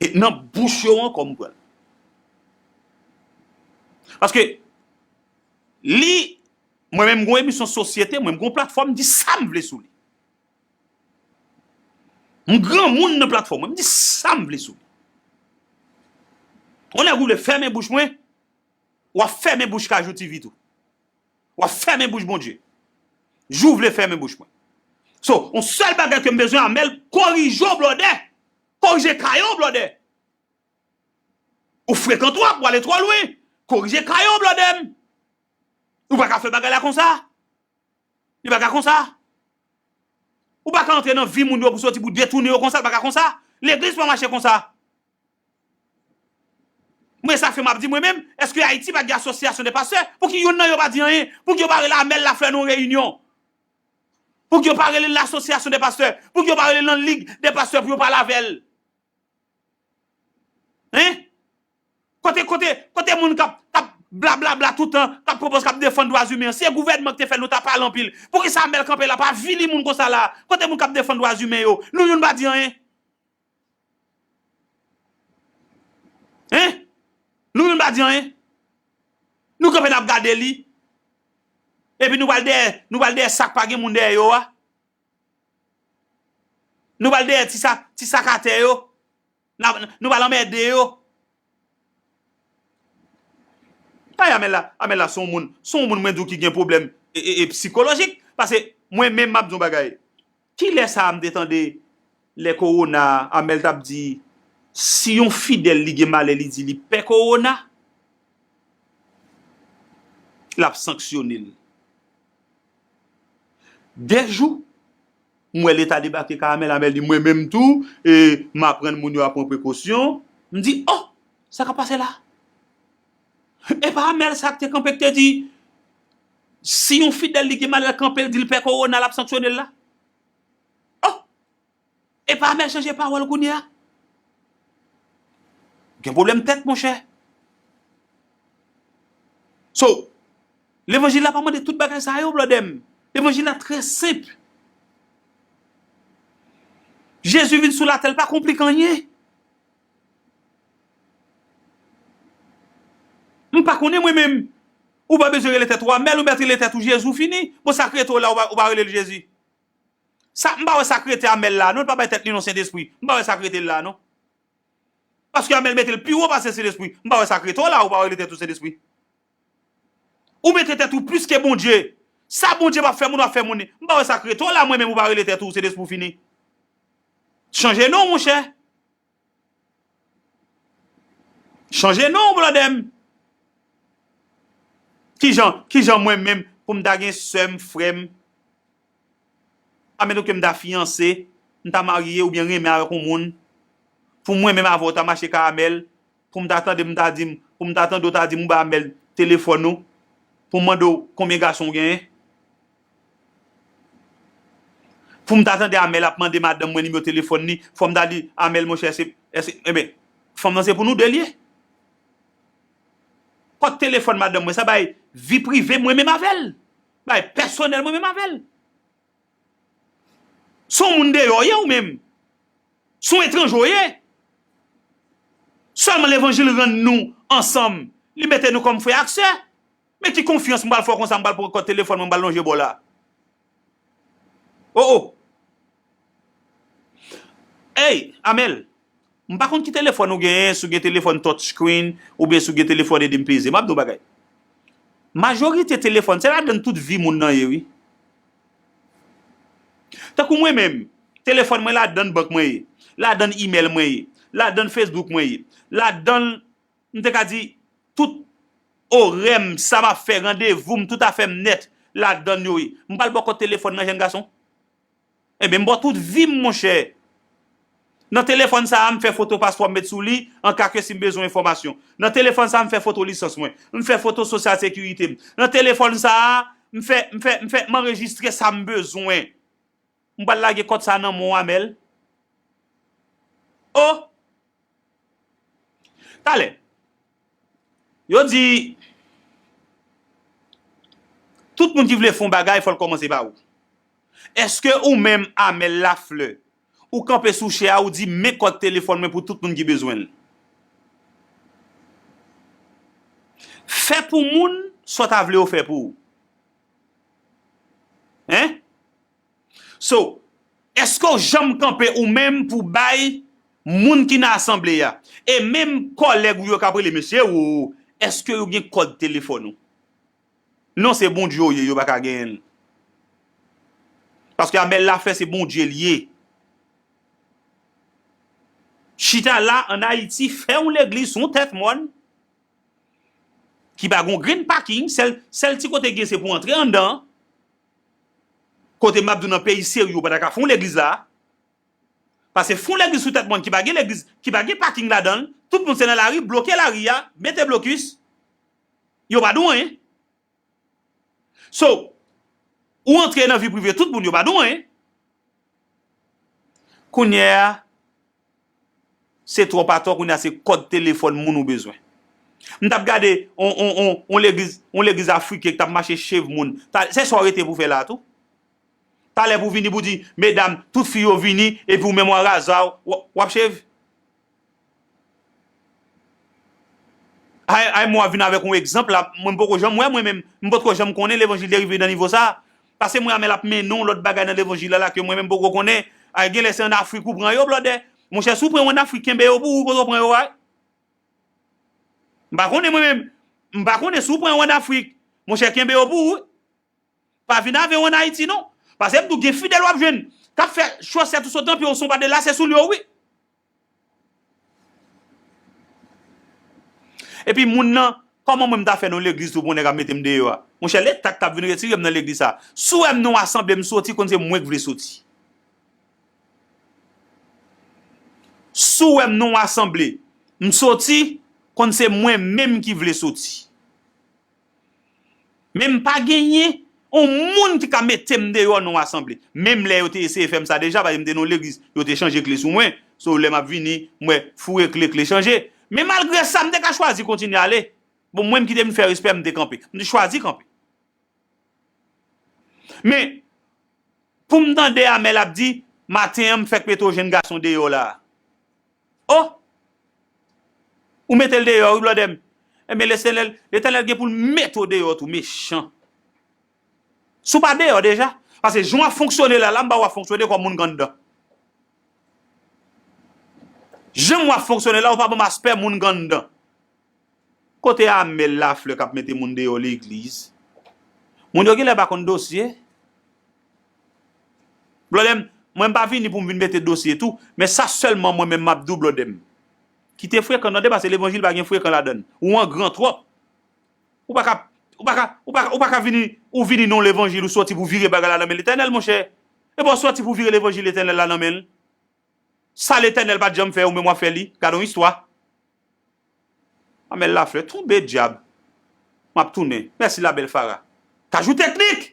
E nan bouch yo ankò m pran. Paske li, mwen menm m gon emisyon sosyete, mwen m gon platfòm, m di sa m vle sou li. M granmoun nan platfòm mwen, m di sa m vle sou li. Yon nèg ou vle fèmen bouch mwen, w ap fèmen bouch Kajou T V tou. W ap fèmen bouch Bondye. Jou w vle fèmen bouch mwen. So, yon sèl bagay ke m bezwen, Amèl, korije w, blòdè. Korije kay ou, blòdè. Ou frekan twòp, ou ale twò lwen. Korije kay ou, blòdè m. Ou pa ka fè bagay la konsa. Li pa ka konsa. Ou pa ka antre nan vi moun yo pou soti pou detounen yo konsa, li pa ka konsa. Legliz pa mache konsa. Mwen sa fè m ap di mwen menm, èske Ayiti pa gen asosyasyon de pastè? Pouki youn nan yo pa di anyen? Pouki yo pa rele Amel Lafleur nan yon reyinyon? Pouki yo pa rele l lasosyasyon de pastè? Pouki yo pa rele l nan lig de pastè pou yo pale avè l? Hein? Kote, kote, kote moun k ap, k ap blablabla toutan, k ap pwopoze, k ap defann dwa imen an? Se gouvènman ki te fè nou ta pale anpil. Poukisa Amel kanpe la, pa vili moun konsa la? Kote moun k ap defann dwa imen yo? Nou youn pa di anyen. Hein? Nou youn pa di anyen. Nou kanpe n ap gade li. Epi nou pral dèyè, nou pral dèyè sa k pa gen moun dèyè yo a. Nou pral dèyè ti sa, ti sa k atè yo. N ap, nou pral anmède yo. Ay, Amel la, Amel la se yon moun, se yon moun mwen di w ki gen pwoblèm e, e, e sikolojik. Paske mwen menm m ap di yon bagay. Kilè sa a m te tande lè kowona a, Amel t ap di, si yon fidèl li gen malè, li di li pè kowona, l ap sanksyone l. De jou, m wè Leta debake kay Amel, Amel di, mwen menm tou, e, m aprann moun yo ap pran prekosyon. M di, oh, sa k ap pase la? E pa Amel sa k te kanpe k te di, si yon fidèl li gen malè, l kanpe, l di l pè kowona, l ap sanksyone l la? Oh! E pa Amel chanje pawòl kounye a? Gen pwoblèm tèt, monchè. So, levanjil la pa mande tout bagay sa yo, blòdè m. Levanjil la trè senp. Jezi vin sou latè, l pa konplike anyen. M pa konnen mwen menm. Ou pa bezwen rele tèt ou Amel, ou mèt rele tèt ou Jezi, ou fini. Bon, sa k rete w la, ou pa, ou pa rele l Jezi. Sa, m pa wè sa k rete Amel la, non, l pa bay tèt li non Sentespri. M pa wè sa k rete l la, non. Paske Amel mete l pi wo pase Sentespri. M pa wè sa k rete w la, ou pa rele tèt ou Sentespri. Ou mete tèt ou plis ke Bondye. Sa Bondye p ap fè moun, w ap fè moun li. M pa wè sa k rete w la, mwen menm ou pa rele tèt ou Sentespri, ou fini. Chanje non, monchè. Chanje non, blòdè m. Kijan, kijan mwen menm, pou m ta gen sè m, frè m, admeton ke m ta fiyanse, m ta marye oubyen renmen avèk yon moun, pou mwen menm avè w ta mache kay Amel, pou m ta tande m ta di m, pou m ta tande w ta di m ou ba Amel telefòn ou, pou m mande w konbyen gason w genyen? Pou m ta tande Amel ap mande madanm mwen nimewo telefòn li, fò m ta di, Amel, monchè, se, èske, enben, fanm nan se pou nou de l ye. Kòd telefòn madanm mwen, sa bay vi prive mwen menm avè l. Bay pèsonèl mwen menm avè l. Se yon moun deyò w ye ou menm. Se yon etranje w ye. Sèlman levanjil rann nou ansanm. Li mete nou kòm frè ak sè. Men ki konfyans m pral fè w konsa, m pral pran kòd telefòn mwen, m pral lonje ba w la? Oh, oh. Ey, Amel, m pa konn ki telefòn ou genyen, si w gen telefòn touch screen, oubyen si w gen telefòn ede m peze. M ap di w bagay. Majorite telefòn, se ladann tout vi moun nan ye, wi. Tankou mwen menm, telefòn mwen ladann bank mwen ye, ladann email mwen ye, ladann Facebook mwen ye, ladann, m te ka di, tout orè m, sa m ap fè, randevou m, tout afè m nèt, ladann yo ye. M pral bò kòd telefòn nan, jèn gason? Ebyen, m ba w tout vi m, monchè. Nan telefòn sa a, m fè foto paspò m met sou li, an ka ke si m bezwen enfòmasyon. Nan telefòn sa a, m fè foto lisans mwen. M fè foto sosyal sekirite m. Nan telefòn sa a, m fè, m fè, m fè, m anrejistre sa m bezwen. M pral lage kòd sa nan men w, Amel. Oh! Talè, yo di, tout moun ki vle fè yon bagay, fò l kòmanse pa ou. Èske ou menm, Amel Lafleur, ou kanpe sou chè a, ou di, men kòd telefòn mwen pou tout moun ki bezwen l? Fè pou moun sa w ta vle yo fè pou ou. Hein? So, èske w janm kanpe ou menm pou bay moun ki nan asanble a? E menm kòlèg ou yo k ap rele, mesye, o, èske yo gen kòd telefòn ou? Non, se Bondye w ye, yo pa ka genyen l. Paske Amel Lafleur se Bondye l ye. Chita la ann Ayiti, fè yon legliz sou yon tèt mòn ki pa gen yon grenn paking, sèl, sèl ti kote gen se pou antre anndan an. Kote m ap di w nan peyi serye, ou pa ta ka fè yon legliz la. Paske fè yon legliz sou tèt mòn ki pa gen legliz, ki pa gen paking ladan l, tout moun se nan lari, bloke lari a, mete blokis, yo pa di w anyen. So, ou antre nan vi prive tout moun, yo pa di w anyen. Kounye a, se twò pa twò, kounye a se kòd telefòn moun ou bezwen. M t ap gade on, on, on, on legliz, on legliz afriken ki t ap mache shave moun. Ta, se sa w rete pou fè la tou. Talè pou vini pou di, medam, tout fi yo vini, epi ou menm w a raza, w, w ap shave. Ay, ay, mwen vin avèk yon egzanp la, mwen m poko janm wè mwen menm, m potko janm konnen levanjil te rive nan nivo sa. Paske mwen Amèl ap mennen yon lòt bagay nan levanjil la, la ke mwen menm poko konnen. Ay, genlè se ann Afrik ou pran yo, blòdè. Monchè, si w pran yo ann Afrik, kenbe yo pou ou, kote w pran yo a. M pa konnen mwen menm, m pa konnen si w pran yo ann Afrik. Monchè, kenbe yo pou ou. Pa vin avè yo ann Ayiti non. Paske m di w gen fidèl w ap jwenn k ap fè chòsèt ou sot nan pye w si w pa delase soulye w wi. Epi moun nan, kòman mwen m ta fè nan yon legliz tou pou yon nèg ap mete m deyò a? Monchè, Leta k t ap vin retire m nan legliz sa. Si w wè m nan yon asanble m soti, konn se mwen k vle soti. Si w wè m nan yon asanble, m soti, konn se mwen menm ki vle soti. Men m pa genyen yon moun ki ka mete m deyò nan yon asanble. Menm lè yo te eseye fè m sa deja, paske m te nan yon legliz, yo te chanje kle sou mwen. So, lè m ap vini, m wè foure kle, kle chanje. Men malgre sa, m te ka chwazi kontinye ale. Bon, mwen m kite m fè respè, m te kanpe. M te chwazi kanpe. Men, pou m tande Amèl ap di, maten an m fèk mete yon jenn gason deyò la. Oh! Ou mete l deyò, wi, blòdè m. Ebyen, Letènèl, Letènèl gen pou l mete w deyò tou, mechan. Si w pa deyò deja, paske jan w ap fonksyone la, la m pa wè w ap fonksyone kòm moun k anndan. Jan w ap fonksyone la, ou pa ban m aspè moun k anndan. Kote Amèl Laflè k ap mete moun deyò legliz? Moun yo genlè pa konn dosye. Blòdè m, mwen m pa vini pou m vin mete dosye tou, men sa sèlman mwen menm m ap di w, blòdè m. Kite frekan tande, paske levanjil pa gen frekan ladan l. Ou an gran twòp. Ou pa ka, ou pa ka, ou pa, ou pa ka vini, ou vini nan levanjil, ou sòti pou vire bagay la nan men Letènèl, monchè. Epi w sòti pou vire levanjil Letènèl la nan men l. Sa Letènèl pa t janm fè, ou menm w ap fè li. Gade yon istwa. Amèl Laflè, tonbe dyab. M ap tounen. Mèsi la belle Farah. Kajou Teknik!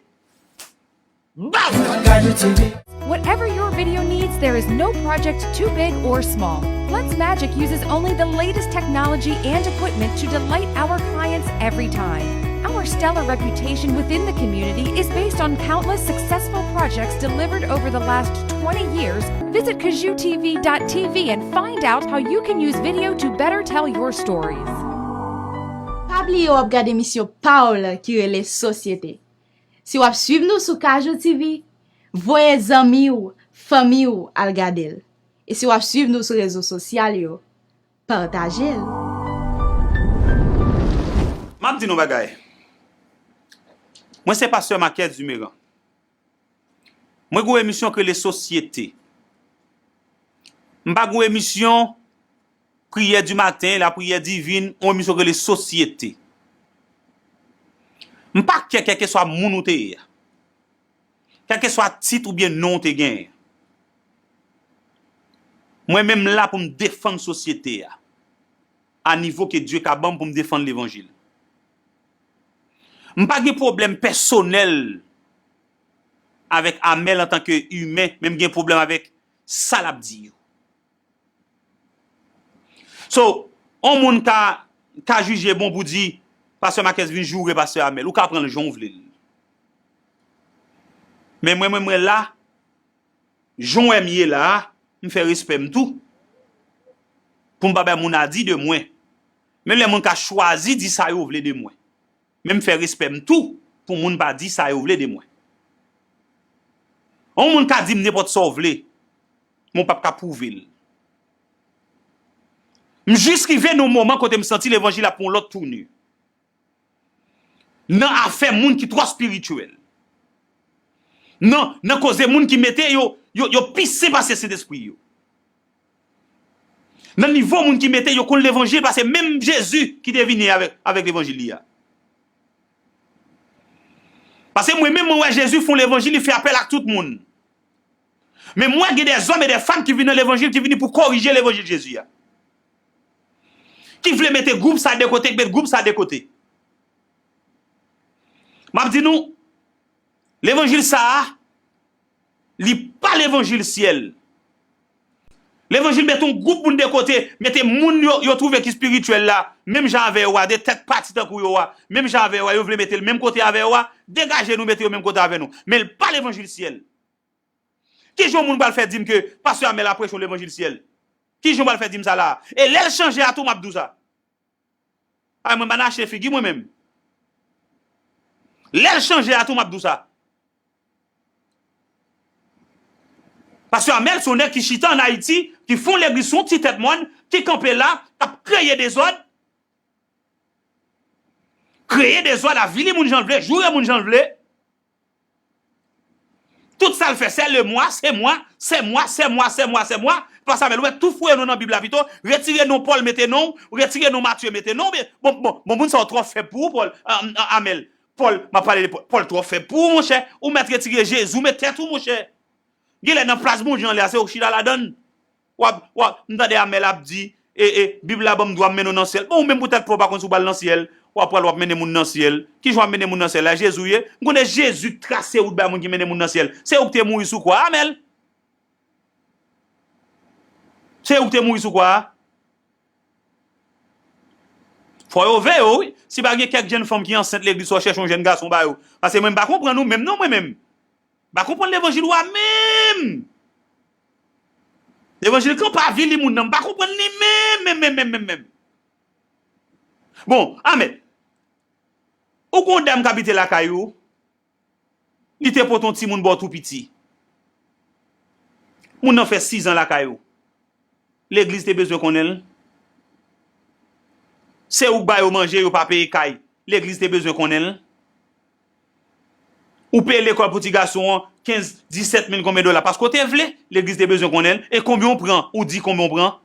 Bam! Kajou T V. Whatever your video needs, there is no project too big or small. Lens Magic uses only the latest technology and equipment to delight our clients every time. Our stellar reputation within the community is based on countless successful projects delivered over the last twenty years. Visit kaju T V dot T V and find out how you can use video to better tell your stories. Pa bliye w ap gade emisyon pa w la ki rele Sosyete. Si w ap swiv nou sou Kajou T V, voye zanmi w, fanmi w al gade l. E si w ap swiv nou sou rezo sosyal yo, pataje l. M ap di nou bagay. Mwen se pastè Marquez Dumeran. Mwen gen yon emisyon k rele Sosyete. M pa gen yon emisyon priyè di maten, lapriyè divin, yon emisyon k rele Sosyete. M pa kè kèlkeswa moun ou te ye a. Kèlkeswa tit oubyen non w te genyen. Mwen menm m la pou m defann sosyete a. A nivo ke Dye ka ban m pou m defann levanjil. M pa gen pwoblèm pèsonèl avèk Amèl antanke imen, men m gen pwoblèm avèk sa l ap di yo. So, yon moun ka, ka jije bon pou di, pastè Marquez vin joure pastè Amèl. Ou ka pran l jan w vle l. Men mwen, mwen, mwen la, jan w wè m ye la a, m fè respè m tou. Pou m pa bay moun a di de mwen. Menm lè moun ka chwazi di sa yo vle de mwen. Men m fè respè m tou pou moun pa di sa yo vle de mwen. Yon moun ka di m nenpòt sa w vle, men w p ap ka pwouve l. M jis rive nan yon moman kote m santi levanjil ap pran yon lòt touni. Nan afè moun ki twò espirityèl. Nan, nan koze moun ki mete yo, yo, yo pi sen pase Sentespri yo. Nan nivo moun ki mete yo konn levanjil pase menm Jezi ki te vini avèk, avèk levanjil li a. Pase mwen menm mwen wè Jezi fè yon levanjil, li fè apèl ak tout moun. Men m wè gen dèzòm e dèfanm ki vin nan levanjil, ki vini pou korije levanjil Jezi a. Ki vle mete gwoup sa de kote, ki met gwoup sa de kote. M ap di nou, levanjil sa a, li pa levanjil syèl. Levanjil mete yon gwoup moun de kote, mete moun yo, yo twouve ki espirityèl la, menm jan avè yo a, de tèt pati tankou yo a, menm jan avè yo a, yo vle mete l menm kote avè yo a, degaje nou mete yo menm kote avè nou. Men l pa levanjil syèl. Kijan yon moun pral fè di m ke pastè Amèl ap preche yon levanjil syèl? Kijan w pral fè di m sa la a? E lè l chanje a tou, m ap di w sa. Ay, mwen pa n achte figi mwen menm. Lè l chanje a tou, m ap di w sa. Pastè Amèl se yon nèg ki chita ann Ayiti, ki fon legliz sou yon ti tèt mòn, ki kanpe la, k ap kreye dezòd, kreye dezòd, avili moun jan l vle, joure moun jan l vle. Tout sa l fè, c'est le moi, c'est moi, c'est moi, c'est moi, c'est moi, c'est moi. Pastè Amèl, ou mèt tou fouye non nan Bib la pito, retire non Pòl, mete non w, retire non Matye, mete non w. Bon, bon, bon, moun sa yo twò fèb pou ou, Pòl, a, a, Amèl. Pòl, m ap pale de Pòl, Pòl twò fèb pou ou, monchè. Ou mèt retire Jezi, ou met tèt ou, monchè. Genlè nan plas Bondye anlè a, se ou k chita ladann. W ap, w ap, m tande Amèl ap di, e, e, Bib la ban m dwa m mennen w nan syèl. Bon, ou menm poutèt fò w pa konn si w pral nan syèl, w ap pral w ap mennen moun nan syèl. Kijan w ap mennen moun nan syèl la? Jezi w ye? M konnen Jezi k trase wout bay moun ki mennen moun nan syèl. Se ou k te mouri sou kwa a, Amèl. Se ou k te mouri sou kwa a. Fò yo veye w, wi. Si pa gen kèk jèn fanm ki ansent legliz, fò w chèche yon jèn gason ba yo. Paske mwen, m pa konprann ou menm non, mwen menm. M pa konprann levanjil ou a menm. Levanjil kanpe avili moun nan, m pa konprann li menm, menm, menm, menm, menm, menm. Bon, Amèl. Ou gon dam k abite lakay ou, li te pote yon timoun ba w tou piti. Moun nan fè sizan lakay ou. Legliz te bezwen konnen l. Se ou k ba yo manje, yo pa peye kay. Legliz te bezwen konnen l. Ou peye lekòl pou ti gason an kenz, disèt mil konbyen dola, paske w te vle, legliz te bezwen konnen l. E konbyen w pran? Ou di konbyen w pran?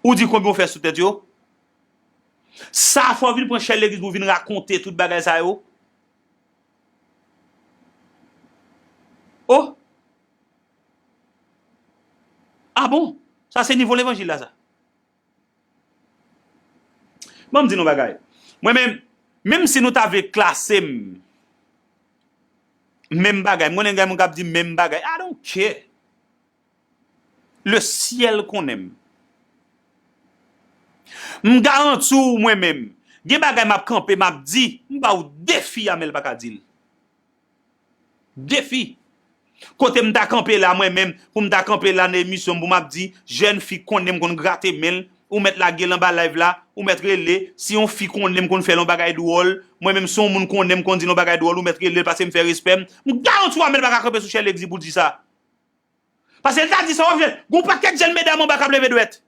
Ou di konbyen w fè sou tèt yo? Sa fò w vin pran chèz legliz pou w vin rakonte tout bagay sa yo? Oh! Ah bon? Sa se nivo levanjil la sa? Ban m di nou bagay. Mwen menm, menm si nou ta vle klase m, menm bagay. M konnen gen moun k ap di menm bagay. I don't care. Le syèl konnen m. M garanti w mwen menm, gen bagay m ap kanpe, m ap di, m ba w defi Amèl pa ka di l. Defi. Kote m ta kanpe la mwen menm, pou m ta kanpe la nan emisyon m, pou m ap di, jèn fi konnen m konn grate men l, ou mèt lage l anba live la, ou mèt rele, si yon fi konnen m konn fè l yon bagay dwòl, mwen menm si yon moun konnen m konn di l yon bagay dwòl, ou mèt rele l, paske m fè respè m. M garanti w Amèl pa ka kanpe sou chèz legliz pou l di sa. Paske l ta di sa w ap jwenn. Gon pakèt jèn medam anba k ap leve dwèt.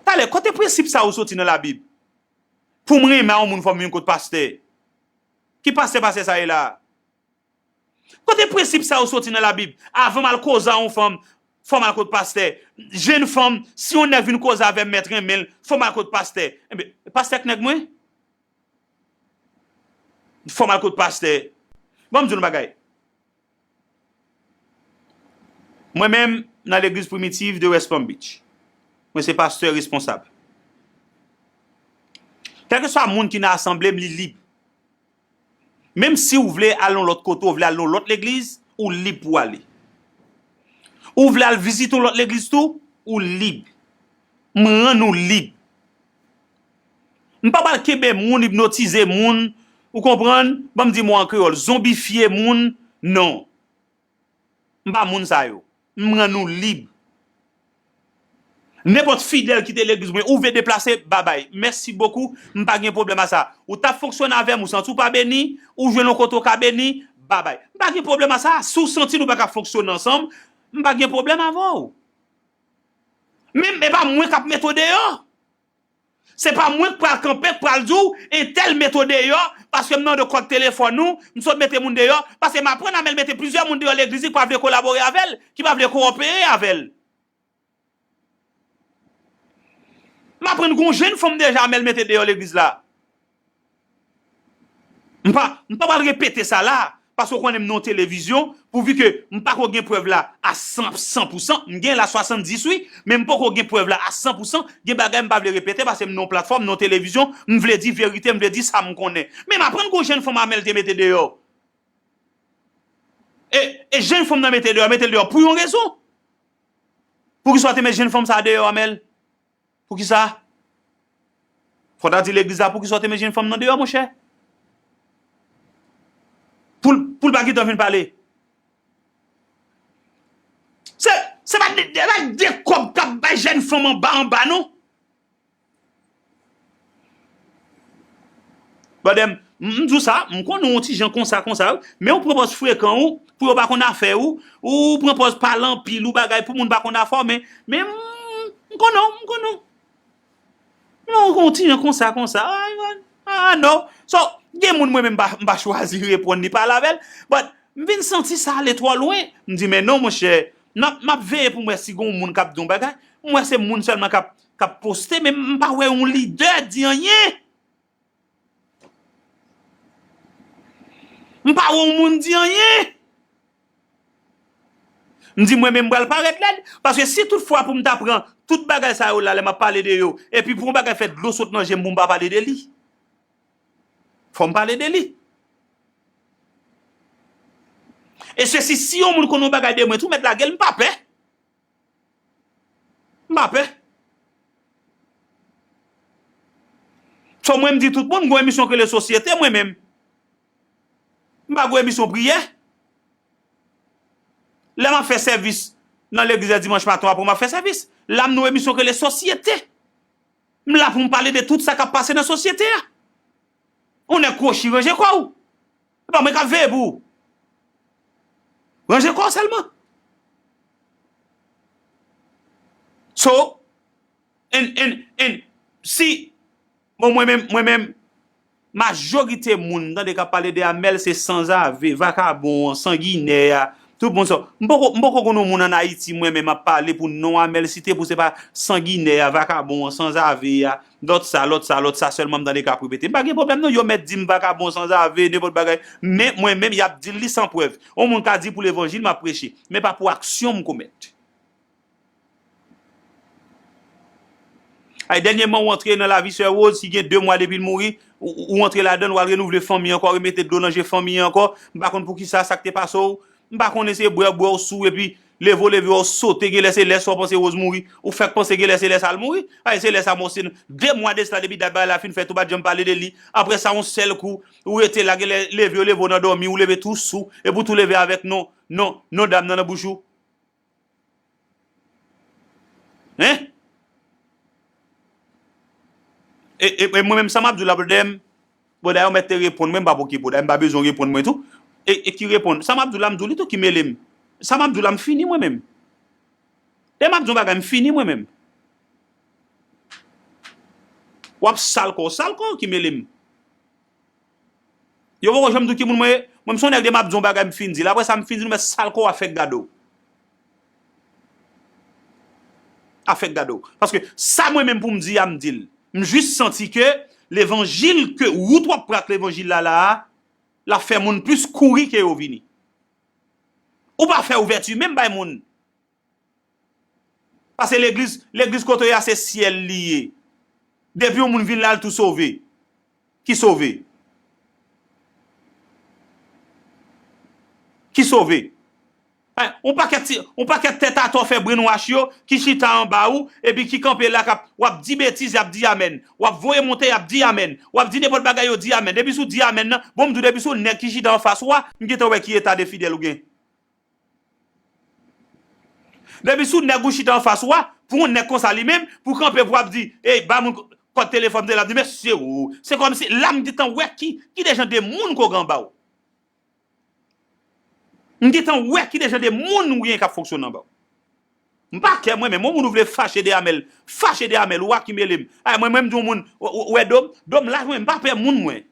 Talè, kote prensip sa yo soti nan Labib? Pou m renmen a yon moun, fò m vin kot pastè. Ki pastè, pastè sa ye la? Kote prensip sa yo soti nan Labib? Avan m al koze a yon fanm, fò m al kot pastè. Jèn fanm, si yon nèg vin koze avè m, mèt renmen l, fò m al kot pastè. Enben, pastè k nèg mwen? Fò m al kot pastè. Ban m di w yon bagay. Mwen menm, nan legliz Primitiv de West Palm Beach, mwen se pastè responsab. Kèlkeswa moun ki nan asanble m, li lib. Menm si w vle al yon lòt kote, w vle al yon lòt legliz, ou lib pou w ale. Ou vle al vizite yon lòt legliz tou, ou lib. M rann ou lib. M pa pral kenbe moun, ipnotize moun, ou konprann? Ban m di mo an kreyòl, zonbifye moun, non. M pa moun sa yo. M rann ou lib. Nenpòt fidèl ki te legliz mwen, ou vle deplase, babay. Mèsi bokou, m pa gen pwoblèm a sa. Ou t ap fonksyone avè m, ou santi w pa beni, ou jwenn yon kote w ka beni, babay. M pa gen pwoblèm a sa. Si w santi nou pa ka fonksyone ansanm, m pa gen pwoblèm avè w. Men, e pa mwen k ap mete w deyò. Se pa mwen k pral kanpe, k pral di w, entèl mete w deyò, paske m nan de kòd telefòn ou, m sot mete moun deyò, paske m aprann Amèl mete plizyè moun deyò legliz li k pa vle kolabore avè l, ki pa vle kowopere avè l. M aprann gon jèn fanm deja Amèl mete deyò legliz la. M pa, m pa pral repete sa la, paske w konnen m nan yon televizyon, pouvi ke m pako gen prèv la a san, san pou san, m gen la swasanndis wi, men m poko gen prèv la a san pou san, gen bagay m pa vle repete, paske m nan yon platfòm, nan yon televizyon, m vle di verite, m vle di sa m konnen. Men m aprann gon jèn fanm Amèl te mete deyò. E, e jèn fanm nan mete l deyò, mete l deyò pou yon rezon. Poukisa w te met jèn fanm sa a deyò, Amèl? Poukisa? Fò w ta di legliz la, poukisa w te met jèn fanm nan deyò, monchè? Pou l, pou l pa gentan vin pale. Se, se pa de, de, pa de kòb k ap bay jèn fanm anba, anba, non. Brother, m, m di w sa, m konnen w yon ti jan konsa, konsa, wi. Men w pran pòz frekan ou, pou yo pa konn afè ou, ou pran pòz pale anpil, ou bagay pou moun pa konn afè w, men, men m, m konnen w, m konnen w. Non, w yon ti jan konsa, konsa. Ah, ah, non. So, gen moun mwen menm m pa, m pa chwazi reponn li, pale avè l, but m vin santi sa ale twò lwen. M di, men non, monchè, m ap, m ap veye pou m wè si gen yon moun k ap di yon bagay. M wè se moun sèlman k ap, k ap poste, men m pa wè yon lidè di anyen. M pa wè yon moun di anyen. M di mwen menm m pral parèt lèd, paske si tout fwa pou m ta pran tout bagay sa yo la, lè m ap pale de yo, epi pou yon bagay fè dlo sot nan je m pou m pa pale de li. Fò m pale de li. E se si, si yon moun konn yon bagay de mwen tou, mèt lage l, m pa pè. M pa pè. So mwen m di tout moun, m gon emisyon k rele Sosyete mwen menm. M pa gon emisyon priyè. Lè m ap fè sèvis nan legliz lè dimanch maten, apre m ap fè sèvis. La m nan yon emisyon k rele Sosyete. M la pou m pale de tout sa k ap pase nan sosyete a. Ou nèg kwochi, ranje kò w. E pa mwen k ap veye pou ou. Ranje kò w sèlman. So, and, and, and, si, bon, mwen menm, mwen menm, majorite moun, m tande k ap pale de Amèl, se sanzave, vakabon an, sanginè a, tout moun sa. M poko, m poko konn yon moun ann Ayiti, mwen menm, ap pale pou non Amèl site, pou se pa sanginè a, vakabon an, sanzave a, lòt sa, lòt sa, lòt sa sèlman m tande k ap repete. M pa gen pwoblèm non, yo mèt di m vakabon, sanzave, nenpòt bagay. Men mwen menm, y ap di l li san prèv. Yon moun ka di pou levanjil m ap preche, men pa pou aksyon m komèt. Ay, dènyèman, ou antre nan lavi Sè Rose, ki gen de mwa depi l mouri, ou, ou antre ladan l, w al renouvle fanmi ankò, remete dlo nan je fanmi an ankò. M pa konn poukisa, sa k te pase w. M pa konnen se bwè, bwè w sou, epi leve w leve w sote, genlè se lè sa w panse Rose mouri. Ou fèk panse genlè se lè sa l mouri. Ay, se lè sa m panse. De mwa de sa, depi dat bagay la fin fèt, ou pa t janm pale de li. Apre sa, yon sèl kou, ou rete la, genlè leve yo leve w nan dòmi, ou leve tou sou, epi w tou leve avèk non, non, non dam nan nan bouch ou. Hein? E, e, e mwen menm, sa m ap di w la, brother m, brother yo mèt te reponn mwen, m p ap okipe w, dayè m pa bezwen w reponn mwen tou. E, e ki reponn? Sa m ap di w la, m di w li tou ki mele m. Sa m ap di w la, m fini mwen menm. Lè m ap di yon bagay, m fini mwen menm. W ap sal kò w, sal kò w ki mele m. Yo poko janm di w ki moun mwen ye. Mwen, m se yon nèg de m ap di yon bagay, m fin di l. Apre sa, m fin di l, men sal kò w ap fèk gade w. Ap fèk gade w. Paske sa mwen menm pou m di a, m di l. M jis santi ke levanjil ke wout w ap pran ak levanjil la la a, l ap fè moun plis kouri ke yo vini. Ou pa fè ouvèti menm bay moun. Paske legliz, legliz kote w ye a se syèl li ye. Depi yon moun vin la, l tou sove. Ki sove? Ki sove? Hein, yon pakèt ti, yon pakèt tèt atò fè brainwash yo, ki chita anba ou, epi ki kanpe la k ap, w ap di betiz, y ap di amèn. W ap voye monte, y ap di amèn. W ap di nenpòt bagay, yo di amèn. Depi si w di amèn nan, bon, m di w, depi si w nèg ki chita anfas ou a, m gentan wè ki eta de fidèl ou gen. Depi sou nèg ou chita anfas ou a, pou yon nèg konsa li menm, pou kanpe pou ap di, ey, ba moun kòd telefòn, l ap di, mesye, o, se kòmsi, la m gentan wè ki, ki de jan de moun ke w gen anba w. M gentan wè ki de jan de moun ou gen k ap fonksyone anba w. M pa kè mwen menm, yon moun ou vle fache de Amèl, fache de Amèl, ou a ki mele m. Ay, mwen, mwen, m di yon moun, w, w, w wè do m, do m laj mwen, m pa pè moun mwen.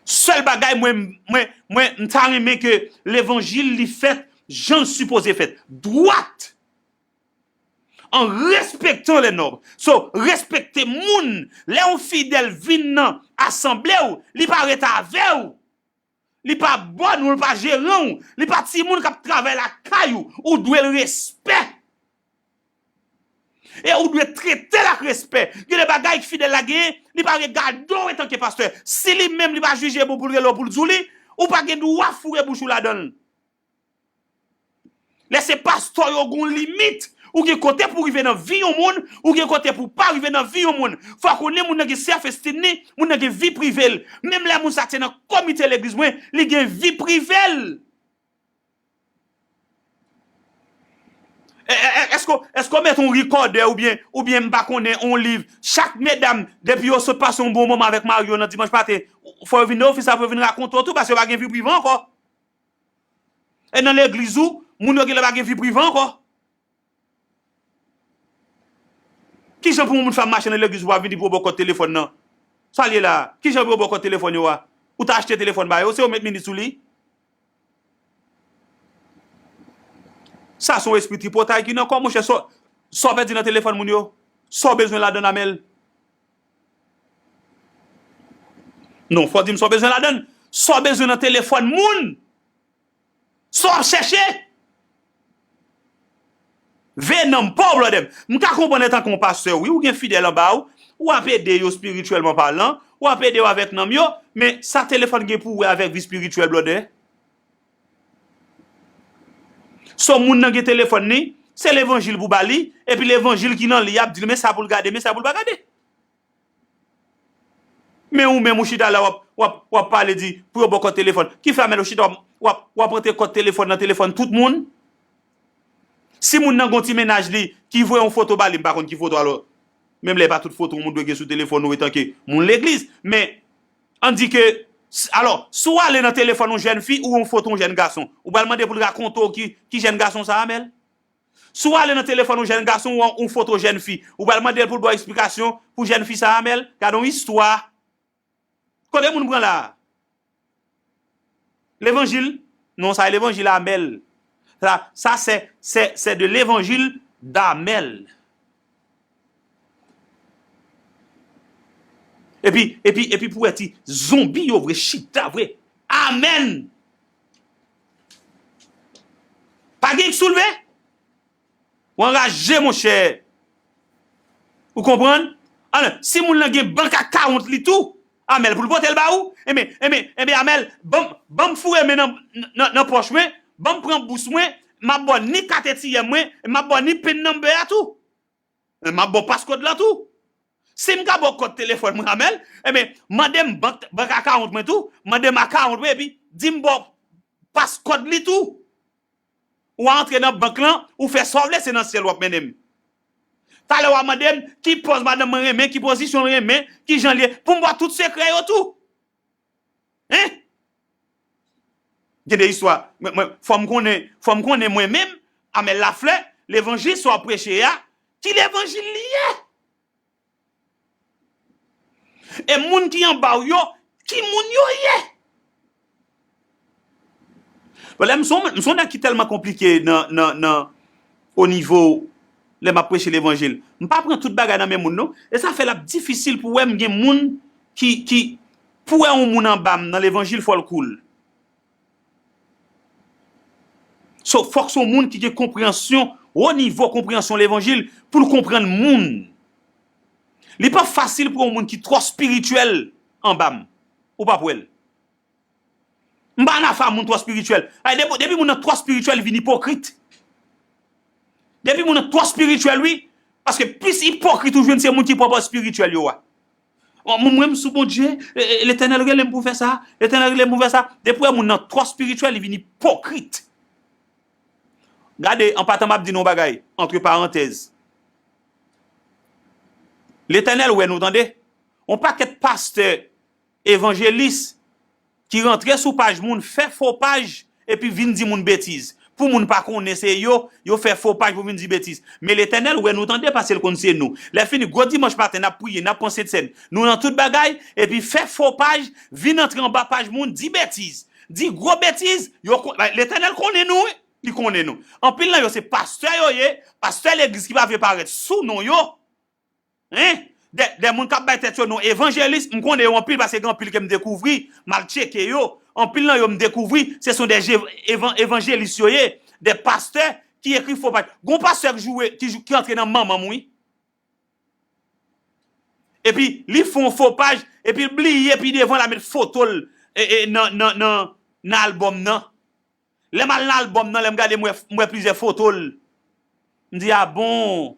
Sèl bagay mwen, mwen, mwen, m ta renmen ke levanjil li fèt jan l sipoze fèt. Dwat! en respectant les normes. So, respekte moun. Lè yon fidèl vin nan asanble w, li pa ret avè w. Li pa bòn ou, li pa jeran w, li pa timoun k ap travay lakay ou. Ou dwe l respè. E ou dwe trete l ak respè. Gen de bagay fidèl la genyen, li pa regade w antanke pastè. Si li menm li pa jije bon pou l rele w pou l di w li, ou pa gen dwa foure bouch ou ladan l. Lè se pastè yo gon limit. Ou gen kote pou rive nan vi yon moun, ou gen kote pou pa rive nan vi yon moun. Fò w konnen moun nan gen self esteem ni, moun nan gen vi prive l. Menm lè moun sa te nan komite legliz mwen, li gen vi prive l. E, e, e, èske, èske w mete yon rikòdè oubyen, oubyen m pa konnen yon liv? Chak medam, depi yo sot pase yon bon moman avèk mari yo nan dimanch maten, fò yo vin nan ofis la pou yo vin rakonte w tou, paske yo pa gen vi prive ankò. E nan legliz ou, moun yo genlè pa gen vi prive ankò. Kijan pou yon moun fè ap mache nan legliz ou pa vin di pou yo ba w kòd telefòn nan? Sa l ye la? Kijan pou yo ba w kòd telefòn yo a? Ou ta achte telefòn ba yo, se yo met minis sou li? Sa se yon espri tripotay ki nan kò w, monchè. Sa w, sa w pèdi nan telefòn moun yo? Sa w bezwen ladan l, Amèl? Non, fò w di m sa w bezwen ladan l. Sa w bezwen nan telefòn moun? Sa w ap chèche? Veye nanm pa w, blòdè m. M ka konprann antanke yon pastè, wi, ou gen fidèl anba w, w ap ede yo espirityèlman palan, w ap ede yo avèk nanm yo, men sa telefòn gen pou wè avèk vi espirityèl, blòdè? So, moun nan gen telefòn li, se levanjil pou ba li, epi levanjil ki nan li, y ap di l men sa pou l gade, men sa pou l pa gade. Men ou menm ou chita la, w ap, w ap, w ap pale di pou yo ba w kòd telefòn. Ki fè Amèl ou chita, w ap, w ap, w ap rantre kòd telefòn nan telefòn tout moun? Si moun nan gon ti mennaj li ki voye yon foto ba li, m pa konn ki foto alò. Menm lè e pa tout foto yon moun dwe gen sou telefòn ou etanke moun legliz. Men, ann di ke, s-, alò, si w ale nan telefòn yon jèn fi ou yon foto yon jèn gason, ou pral mande pou l rakonte w ki, ki jèn gason sa a, Amèl? Si w ale nan telefòn yon jèn gason ou yon foto jèn fi, ou pral mande l pou l ba w eksplikasyon pou jèn fi sa a, Amèl? Gade yon istwa. Kote moun pran la a? Levanjil? Non, sa e levanjil Amèl. Sa, sa se, se, se de levanjil d'Amèl. Epi, epi, epi pou wè ti zonbi yo vre, chita vre. Amèn! Pa gen k soulve? Ou anraje, monchè. Ou konprann? Alò, si moun nan gen bank account li tou, Amèl pou l pote l ba ou, enben, enben, enben, Amèl, ban m, ban m foure men nan, nan, nan pòch mwen, ban m pran bous mwen, m ap ba w ni kat ATM mwen, m ap ba w ni pin number a tou. M ap ba w paskòd la tou. Si m ka ba w kòd telefòn mwen, Amèl, enben, mande m bank, bank account mwen tou, mande m account mwen, epi di m ba w paskòd li tou. Ou a antre nan bank lan, ou fè sa w vle, se nan syèl w ap mennen m. Talè w a mande m ki pòz madanm mwen renmen, ki pozisyon l renmen, ki jan l ye, pou m ba w tout sekrè yo tou. Hein? Gen de istwa, mwen, mwen, fò m konnen, fò m konnen mwen menm, Amèl Laflè, levanjil sa w ap preche a, ki levanjil li ye? E moun ki anba w yo, ki moun yo ye? Bon, lè m se yon, m se yon nèg ki tèlman konplike nan, nan, nan, o nivo, lè m ap preche levanjil. M pa pran tout bagay nan men moun, non. E sa fè l ap difisil pou wè m gen moun ki, ki, pou wè yon moun anba m nan levanjil, fò l cool. So, fòk se yon moun ki gen konpreyansyon, wo nivo konpreyansyon levanjil, pou l konprann moun. Li pa fasil pou yon moun ki twò espirityèl anba m. Ou p ap wè l. M pa nan afa moun twò espirityèl. Ay, depi, depi moun nan twò espirityèl, li vin ipokrit. Depi moun nan twò espirityèl, wi. Paske plis ipokrit ou jwenn, se moun ki pwòpman espirityèl yo a. Bon, mwen, mwen, m sou Bondye, e, e, Letènèl rele m pou fè sa, Letènèl rele m pou fè sa. Depi w wè moun nan twò espirityèl, li vin ipokrit. Gade, an patan, m ap di nou yon bagay, antre parantèz. Letènèl wè nou, tande. Yon pakèt pastè, evanjelis, ki rantre sou paj moun, fè fo paj, epi vin di moun betiz. Pou moun pa konnen se yo, yo fè fo paj pou vin di betiz. Men Letènèl wè nou, tande, paske l konn se nou. Lè fini, gwo dimanch maten, n ap priye, n ap pran sentsèn. Nou nan tout bagay, epi fè fo paj, vin antre anba paj moun, di betiz. Di gwo betiz, yo kon-, Letènèl konnen nou, wi. li konnen nou. Anpil nan yo se pastè yo ye, pastè legliz ki pa vle parèt sou non yo. Hein? De, de moun k ap bay tèt yo non evanjelis, m konnen yo anpil paske gen anpil ke m dekouvri, m al tcheke yo. Anpil nan yo m dekouvri, se son de evanjelis yo ye, de pastè ki ekri fo paj. Gon pastè ki joure, ki, ki antre nan manman m, wi. Epi li fè yon fo paj, epi l bliye pi devan l a met foto l e, e, nan, nan, nan, nan albòm nan. Lè m al nan albòm nan, lè m gade, m wè, m wè plizyè foto l. M di, a bon.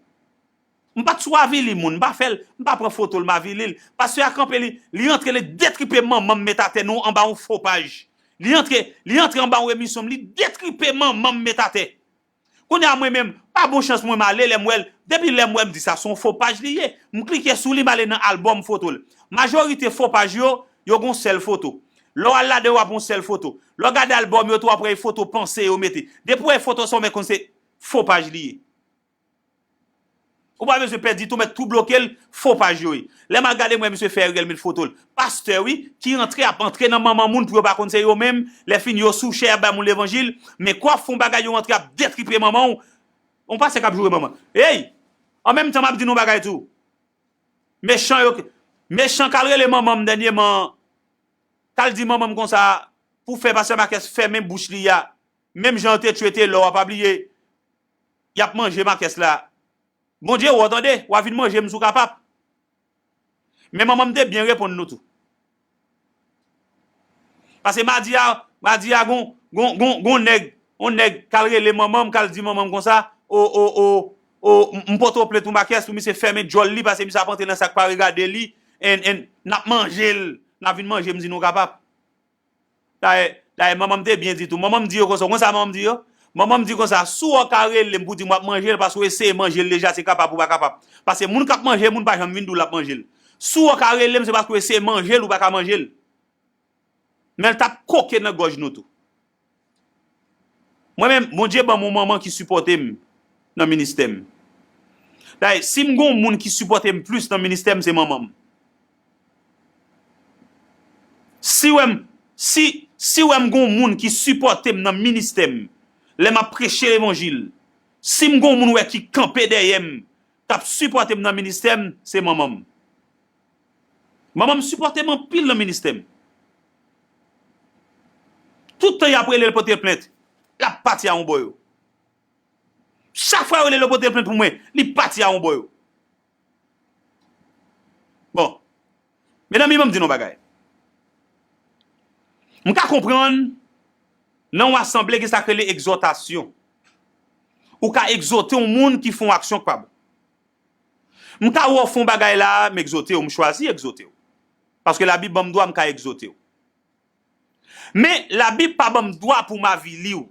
M pa t sou avili moun, m pa fè l, m pa pran foto l, m avili l. Pastè a kanpe, li, li antre, li detripe manman m met atè, nou anba yon fo paj. Li antre, li antre anba yon emisyon m, li detripe manman m met atè. Kounye a mwen menm, pa bon chans mwen m ale, lè m wè l, depi lè m wè m di sa se yon fo paj li ye. M klike sou li, m ale nan albòm foto l. Majorite fo paj yo, yo gon sèl foto. Lè w al ladan yo, w ap yon sèl foto. Lè w gade albòm yo tou, w ap wè e foto panse yo mete. Depi w wè foto sa, w mèt konn se fo paj li ye. Ou pa bezwen pè ditou, mèt tou bloke l, fo paj yo ye. Lè m al gade, m wè misye fè erè, l met foto l. Pastè, wi, ki antre, ap antre nan manman moun pou yo pa konn se yo menm. Lè fini, yo sou chè, y ap bay moun levanjil. Men kwa fè yon bagay, yo antre, ap detripe manman w. Yon pastè k ap joure manman. Ey! An menm tan, m ap di nou bagay tou. Mechan yo, mechan k al rele manman m dènyèman, k al di manman m konsa, pou fè pastè Makès fèmen bouch li a, menm jan yo te tchwete lò a, pa bliye, y ap manje Makès la. Bondye wè w tande, w a vin manje m si w kapab. Men manman m te byen reponn nou tou. Pase madi a, madi a, gon, gon, gon, gon nèg, yon nèg k al rele manman m, k al di manman m konsa, o, o, o, o, m, m pote w plent pou Makès, pou misye fèmen djòl li, pase misye ap antre nan sa k pa regade li, and, and, n ap manje l, n ap vin manje m si nou kapab. Dayè, dayè, manman m te byen di tou. Manman m di yo konsa, w konn sa manman m di yo? Manman m di konsa, si w wè w ka rele m pou di m w ap manje l, paske w eseye manje l deja, se kapab ou pa kapab. Pase moun k ap manje moun pa janm vin di w l ap manje l. Si w wè w ka rele m, se paske w eseye manje l, ou pa ka manje l. Men l t ap koke nan gòj nou tou. Mwen menm, Bondye ban m yon manman ki sipòte m nan ministè m. Dayè, si m gon moun ki sipòte m plis nan ministè m, se manman m. Si w wè m, si, si w wè m gon moun ki sipòte m nan ministè m, lè m ap preche levanjil, si m gon moun wè ki kanpe dèyè m, k ap sipòte m nan ministè m, se manman m. Manman m sipòte m anpil nan ministè m. Tout tan y ap rele l pote l plent, l ap pati a yon bò yo. Chak fwa yo rele l yo pote l plent pou mwen, li pati a yon bò yo. Bon, medam, ban m di nou yon bagay. M ka konprann nan yon asanble gen sa k rele egzòtasyon. Ou ka egzote yon moun ki fè yon aksyon k pa bon. M ka wè w fè yon bagay la, m egzote w, m chwazi egzote w. Paske Labib ban m dwa, m ka egzote w. Men, Labib pa ban m dwa pou m avili w.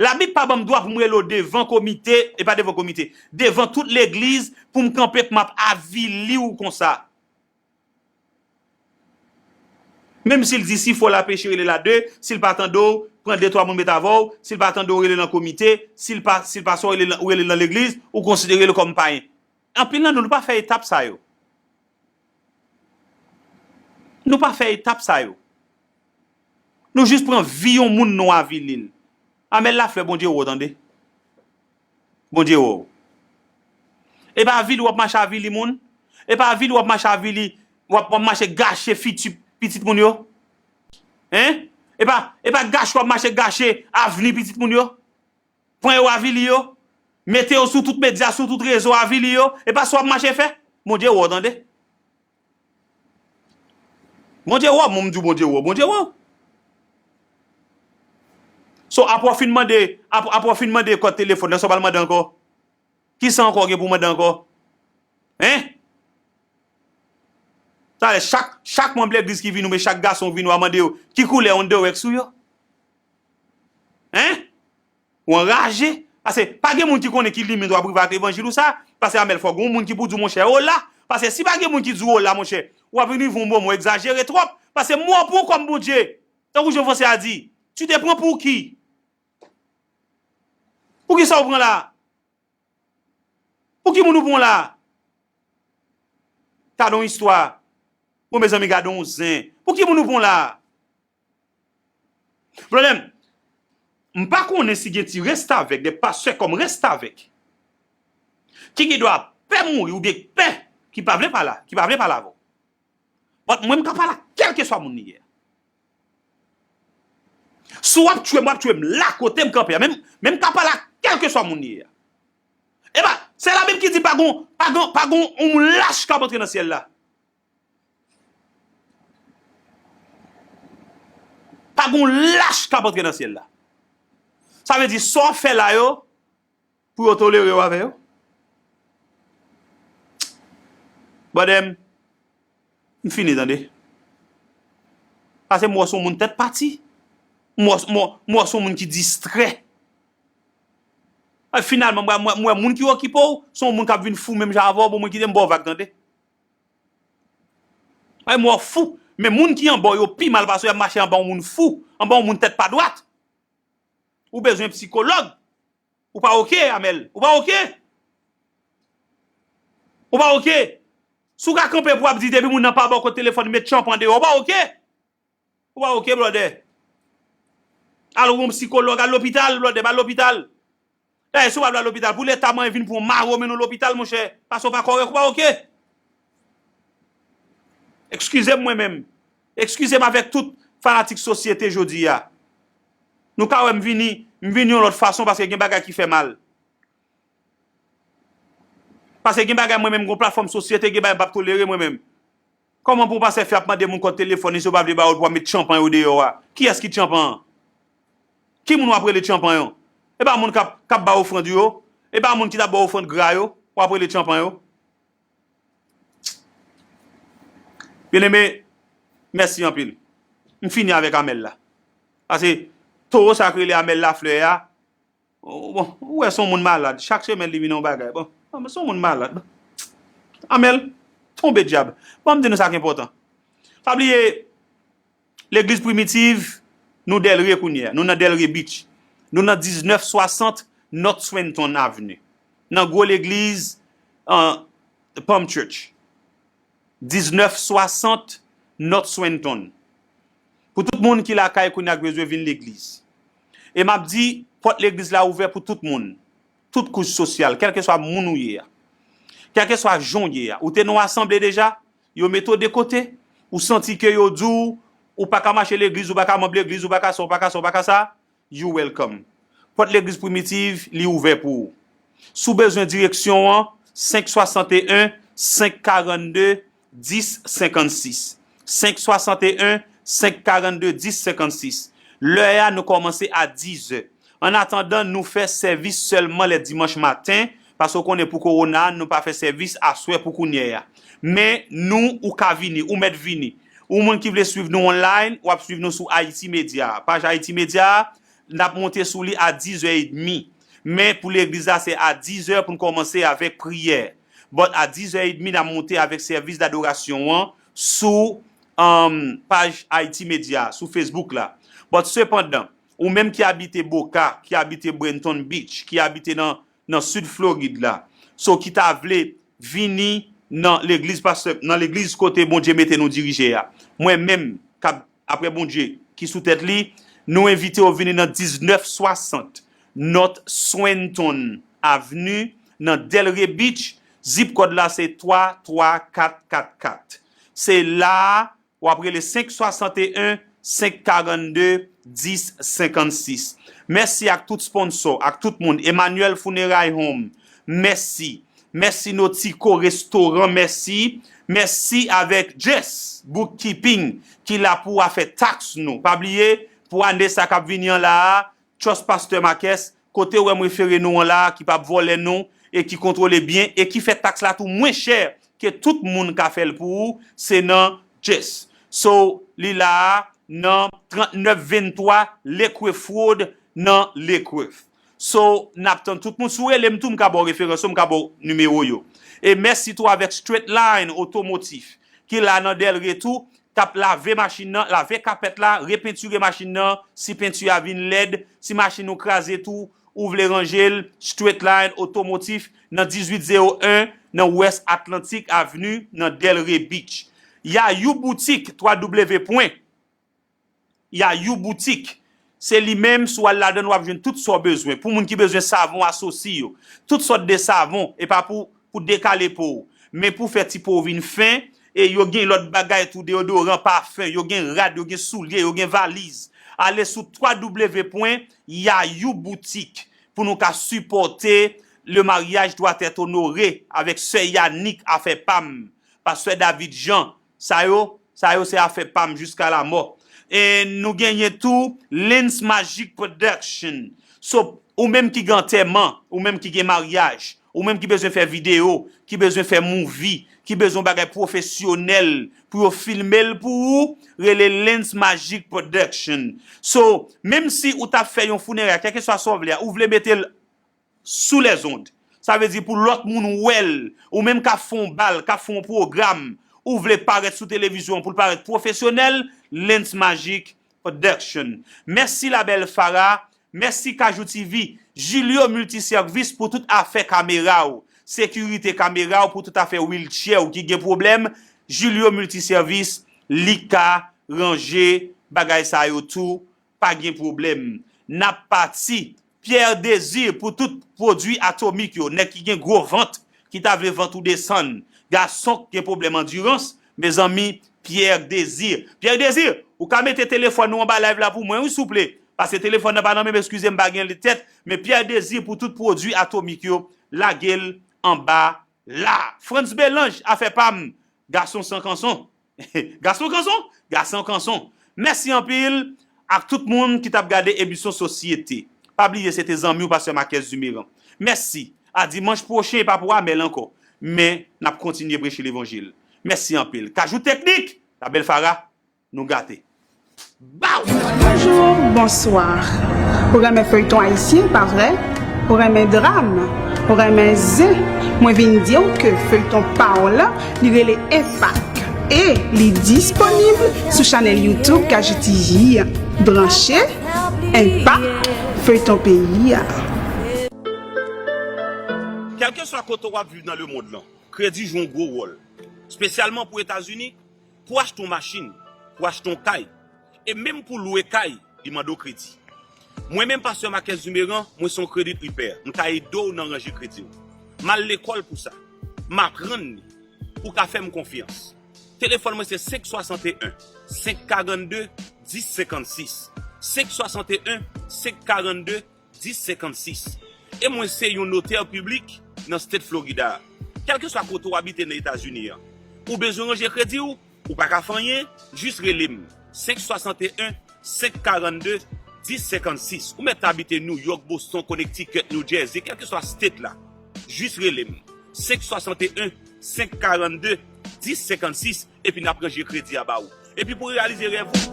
Labib pa ban m dwa pou m rele w devan komite, e pa devan komite, devan tout legliz, pou m kanpe, pou m ap avili w konsa. Menm si l di, si fò l a peche, rele l a de, si l pa tande w, pran de twa moun met avè w, si l pa tande w, rele l nan komite, si l pa, si l pa sa w, rele l nan, ou rele l nan legliz, ou konsidere l kòm payen. Anpil nan nou, nou pa fè etap sa yo. Nou pa fè etap sa yo. Nou jis pran vi yon moun, nou avili l. Amèl Laflè, Bondye wè w, tande. Bondye wè w. E pa avili w ap mache avili moun. E pa avili w ap mache avili, w ap, w ap mache gache fiti pitit moun yo. Hein? E pa, e pa gache w ap mache gache avni pitit moun yo. Pran yo avili yo. Mete yo sou tout medya, sou tout rezo, avili yo. E pa sa w ap mache fè. Bondye wè w, tande. Bondye wè w, mwen m di w Bondye wè w, Bondye wè w. So, apre w fin mande, apre, apre w fin mande kòd telefòn nan, sa w pral mande ankò? Kisa ankò w gen pou w mande ankò? Hein? Talè, chak, chak manm legliz ki vin ou, men chak gason vin ou a mande yo, ki koulè underwear k sou yo? Hein? Ou anraje. Pase pa gen moun ki konnen ki limit w ap rive ak levanjil ou sa. Pase Amèl, fò gen yon moun ki pou di w, monchè, ola. Pase si pa gen moun ki di w ola, monchè, w ap vin rive yon moman w egzajere twòp. Pase mò pou w kòm Bondye. Tankou jan fransè a di, tu te prends pour qui? Pou kisa w pran la? Pou ki moun ou pran la? Gade yon istwa. Bon, mezanmi, gade yon zen. Pou ki moun ou pran la? Pwoblèm. M pa konnen si gen ti restavèk, de pastè kòm restavèk, ki gen dwa pè mouri oubyen pè ki pa vle pale, ki pa vle pale avè w. But mwen, m ka pale ak kèlkeswa moun li ye a. Si w ap tchwe m, w ap tchwe m la kote m kanpe a. Men, men m ka pale ak kèlkeswa moun li ye a. Epa, se Labib ki di pa gon, pa gon, pa gon yon moun lach k ap antre nan syèl la. Pa gon lach k ap antre nan syèl la. Sa vle di, sa w ap fè la yo, pou yo tolere w avè yo? Brother m, m fini, tande. Paske m wè w se yon moun tèt pati. M wè, m wè, m wè w se yon moun ki distrè. E finalman, m wè, m wè, m wè moun ki okipe w, se yon moun k ap vin fou menm jan avè w, bon, mwen kite m ba w vag, tande. Ay, m wè w fou. Men moun ki anba w yo pi mal pase w, y ap mache anba yon moun fou, anba yon moun tèt pa dwat. Ou bezwen sikològ. Ou pa oke, Amèl. Ou pa oke. Ou pa oke. Si w ka kanpe pou w ap di depi moun nan pa ba w kòd telefòn, met chanpan deyò, ou pa oke. Ou pa oke, brother. Al wè yon sikològ, al lopital, brother, al lopital. Dayè, si w pa vle al lopital, pou Leta manyen vin pran w mare w mennen w lopital, monchè, paske w pa kòrèk, ou pa oke. Eskize m mwen menm. Eskize m avèk tout fanatik sosyete jodi a. Nou ka wè m vini, m vini yon lòt fason paske gen bagay ki fè mal. Paske gen bagay mwen menm, gon platfòm sosyete, gen bagay m p ap tolere mwen menm. Kòman pou yon pastè fè ap mande moun kòd telefòn li, si yo pa vle ba yo l, pou w ap met chanpan yo deyò a? Kiyès ki t chanpan an? Ki moun w ap rele t chanpan yo? E pa moun k ap, k ap bay ofrann yo? E pa moun ki t ap bay ofrann gra yo? W ap rele t chanpan yo? Byeneme, mèsi anpil. M fini avèk Amèl la. Paske towo sa k rele Amèl Laflè a, bon, ou wè se yon moun malad. Chak semèn li vin yon bagay. Bon, bon, se yon moun malad. Bon. Amèl, tonbe dyab. Bon, m di nou sa k enpòtan. Pa bliye, Legliz Primitiv, nou Delray kounye a. Nou nan Delray Beach. Nou nan diznèf swasant North Swainton Avenue. Nan gwo legliz, an, Palm Church. Diznèf swasant North Swainton. Pou tout moun ki lakay kounye a k bezwen vin legliz. E m ap di, pòt legliz la ouvè pou tout moun. Tout kouch sosyal, kèlkeswa moun ou ye a. Kèlkeswa jan w ye a. Ou te nan yon asanble deja, yo mete w de kote, ou santi ke yo di w, ou pa ka mache legliz, ou pa ka manm legliz, ou pa ka sa, ou pa ka sa, ou pa ka sa, you welcome. Pòt legliz Primitiv, li ouvè pou ou. Si w bezwen direksyon an, senk swasanteyen, senk karannde, dis senkannsis. Senk swasanteyen, senk karannde, dis senkannsis. Lè a, nou kòmanse a dizè. Annatandan, nou fè sèvis sèlman lè dimanch maten, paske w konnen pou kowona a, nou pa fè sèvis aswè pou kounye a. Men, nou, ou ka vini, ou mèt vini. Ou moun ki vle swiv nou online, w ap swiv nou sou Haiti Media. Paj Haiti Media a, n ap monte sou li a dizè edmi. Men pou legliz la, se a dizè pou n kòmanse avèk priyè. But a dizè edmi, n ap monte avèk sèvis dadorasyon an sou, um, paj Haiti Media, sou Facebook la. But sepandan, ou menm ki abite Boca, ki abite Boynton Beach, ki abite nan, nan sid Florid la, so ki ta vle vini nan legliz pastè, nan legliz kote Bondye mete nou dirije a. Mwen menm, k ap, apre Bondye ki sou tèt li, nou envite w vini nan diznèf swasant North Swainton Avenue, nan Delray Beach. Zip kòd la se twa twa kat kat kat. Se la a, w ap rele senk swasanteyen, senk karannde, dis senkannsis. Mèsi ak tout sponsò, ak tout moun. Emmanuel Funeray Home, mèsi. Mèsi Notico Restaurant, mèsi. Mèsi avèk Jess Bookkeeping ki la pou afè taks nou. Pa bliye, pou ane sa k ap vini an la a, Trust Pastor Marques, kote w wè m refere nou an la a, ki p ap vòlè nou e ki kontwole byen e ki fè taks la tou mwen chè ke tout moun ka fè l pou ou, se nan Jess. So, li la a nan trannèf venntwa Lakewood Road nan Lakewood. So, n ap tann tout moun. Si w rele m tou, m ka ba w referans yo, m ka ba w nimewo yo. E mèsi tou avèk Straight Line Automotive, ki la nan Delray tou, k ap lave machin nan, lave kapèt la, repentire machin nan, si penti a vin lèd, si machin ou kraze tou, ou vle ranje l, Straight Line Automotive nan dizuit zewo en nan West Atlantic Avenue nan Delray Beach. Yayou Boutique, twa W pwen yayou boutique, Se li menm, si w al ladan l, w ap jwenn tout sa w bezwen. Pou moun ki bezwen savon asosye yo, tout sòt de savon, e pa pou, pou dekale po w, men pou fè ti po w vin fen, e yo gen lòt bagay tou, deyodoran, pafen, yo gen rad, yo gen soulye, yo gen valiz. Ale sou twa w pwen yayou boutik pou nou ka sipòte Le Mariage Doit Être Honoré avèk sè Yanick, afè pa m, pastè David Jean. Sa yo, sa yo se afè pa m jiska lamò. E nou genyen tou Lens Magic Production. So, ou menm ki gen antèman, ou menm ki gen maryaj, ou menm ki bezwen fè videyo, ki bezwen fè movie, ki bezwen bagay pwofesyonèl pou yo filme l pou ou, rele Lens Magic Production. So, menm si ou t ap fè yon fineray, kèlkeswa sa w vle a, ou vle mete l sou lèzond. Sa vle di pou lòt moun wè l, ou menm k ap fè yon bal, k ap fè yon pwogram, ou vle parèt sou televizyon pou l parèt pwofesyonèl, Lens Magic Production. Mèsi Labèl Farah, mèsi Kajou T V, Julio Multiservis pou tout afè kamera w, sekirite kamera w, pou tout afè wheelchair w ki gen pwoblèm, Julio Multiservis, li ka ranje bagay sa yo tou, pa gen pwoblèm. N ap pati. Pierre Désir pou tout pwodui atomik yo, nèg ki gen gwo vant, ki ta vle vant ou desann. Gason k gen pwoblèm andirans, mezanmi, Pierre Désir. Pierre Désir, ou ka mete telefòn ou anba live la pou mwen, wi, souple. Paske telefòn nan pa nan men m, eskize m, pa gen li tèt. Men Pierre Désir pou tout pwodui atomik yo, lage l anba la. Frantz Belange, afè pa m, gason san kanson. Gason kanson? Gason kanson. Mèsi anpil ak tout moun ki t ap gade emisyon Sosyete. Pa bliye, se te zanmi w, pastè Marquez Duméran. Mèsi. A dimanch pwochen, e pa pou Amèl ankò. Men, n ap kontinye preche levanjil. Mèsi anpil. Kajou Teknik, Labèl Farah, nou gate. Baw! Bonjou, bonswa. Ou renmen feyton ayisyen, pa vre? Ou renmen dram? Ou renmen zen? Mwen vin di w ke feyton pa w lan, li rele Enpak. E li disponib sou chanèl YouTube Kajou T V. Branche, Enpak, feyton peyi a. Kèlkeswa kote w ap viv nan lemonn lan, kredi jwe yon gwo wòl, espesyalman pou Etazini. Pou w achte yon machin, pou w achte yon kay, e menm pou w lwe kay, li mande w kredi. Mwen menm, pastè Marquez Duméran, mwen se yon credit repair. M ka ede w nan ranje kredi w. M al lekòl pou sa. M aprann li. Ou ka fè m konfyans. Telefòn mwen se senk swasanteyen, senk karannde, dis senkannsis. Senk swasanteyen, senk karannde, dis senkannsis. E mwen se yon notè piblik nan state Florida a. Kèlkeswa kote w abite nan Etazini an, ou bezwen ranje kredi w, ou pa ka fè anyen, jis rele m. Senk swasanteyen, senk karannde, dis senkannsis. Ou mèt abite New York, Boston, Connecticut, New Jersey, kèlkeswa state la. Jis rele m. Senk swasanteyen, senk karannde, dis senkannsis. Epi n ap ranje kredi a ba ou. Epi pou reyalize rèv ou.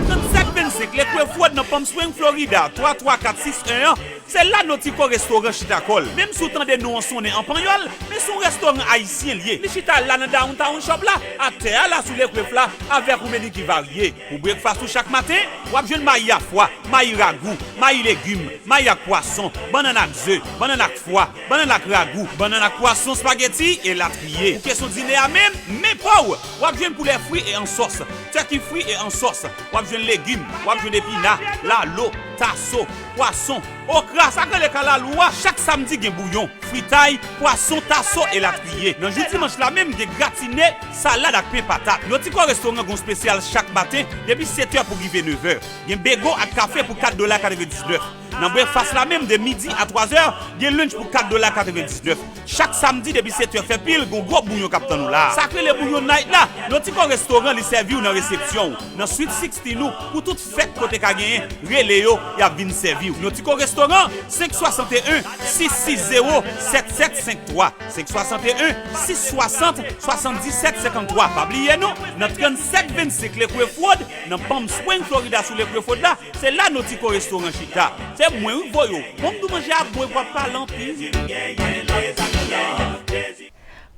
Trannsèt vennsenk Lakewood Road nan Palm Springs, Florida, twa twa kat sis en an, se la Notico Restaurant chita kò l. Menm si w tande non an sonnen an panyòl, men se yon restoran ayisyen l ye. Li chita la nan Downtown Shop la, atè a la sou Lakewood la, avèk ou meni ki varye. Pou breakfast ou chak maten, w ap jwenn mayi a fwa, mayi ragou, mayi legim, mayi ak pwason, bannann ak ze, bannann ak fwa, bannann ak ragou, bannann ak pwason, spaghetti, elatriye. Pou kesyon dine a menm, men pa w, w ap jwenn poulè fri e an sòs, turkey fri e an sòs, w ap jwenn legim, w ap jwenn epina, lalo, taso, pwason, okra, sa k rele kalalou a, chak samdi gen bouyon, fritay, pwason, taso, elatriye. Nan jou dimanch la menm, gen gratine, salad ak pen patat. Notico Restaurant gen yon espesyal chak maten, depi sèt è pou rive nèf è. Gen bego ak kafe pou kat dola katrevendiznèf. Nan breakfast la menm, de midi a twa zè, gen lunch pou kat dola katrevendiznèf. Chak samdi, depi sèt è fè pil, gen yon gwo bouyon k ap tann ou la. Sa k rele bouyon night la, Notico Restaurant li sèvi w nan resepsyon w, nan Suite Sixteen ou, pou tout fèt kote ka genyen, rele yo, y ap vin sèvi w. Notico Restaurant, senk swasanteyen, sis sis zewo, sèt sèt senk twa, senk swasanteyen, sis swasant, swasanndisèt senkanntwa. Pa bliye non, nan trannsèt vennsenk Lakewood Road, nan Palm Springs, Florida, sou Lakewood Road la, se la Notico Restaurant chita. Se mwen wi k voye w. Bon, m di w manje a bon epi w ap pale anpil.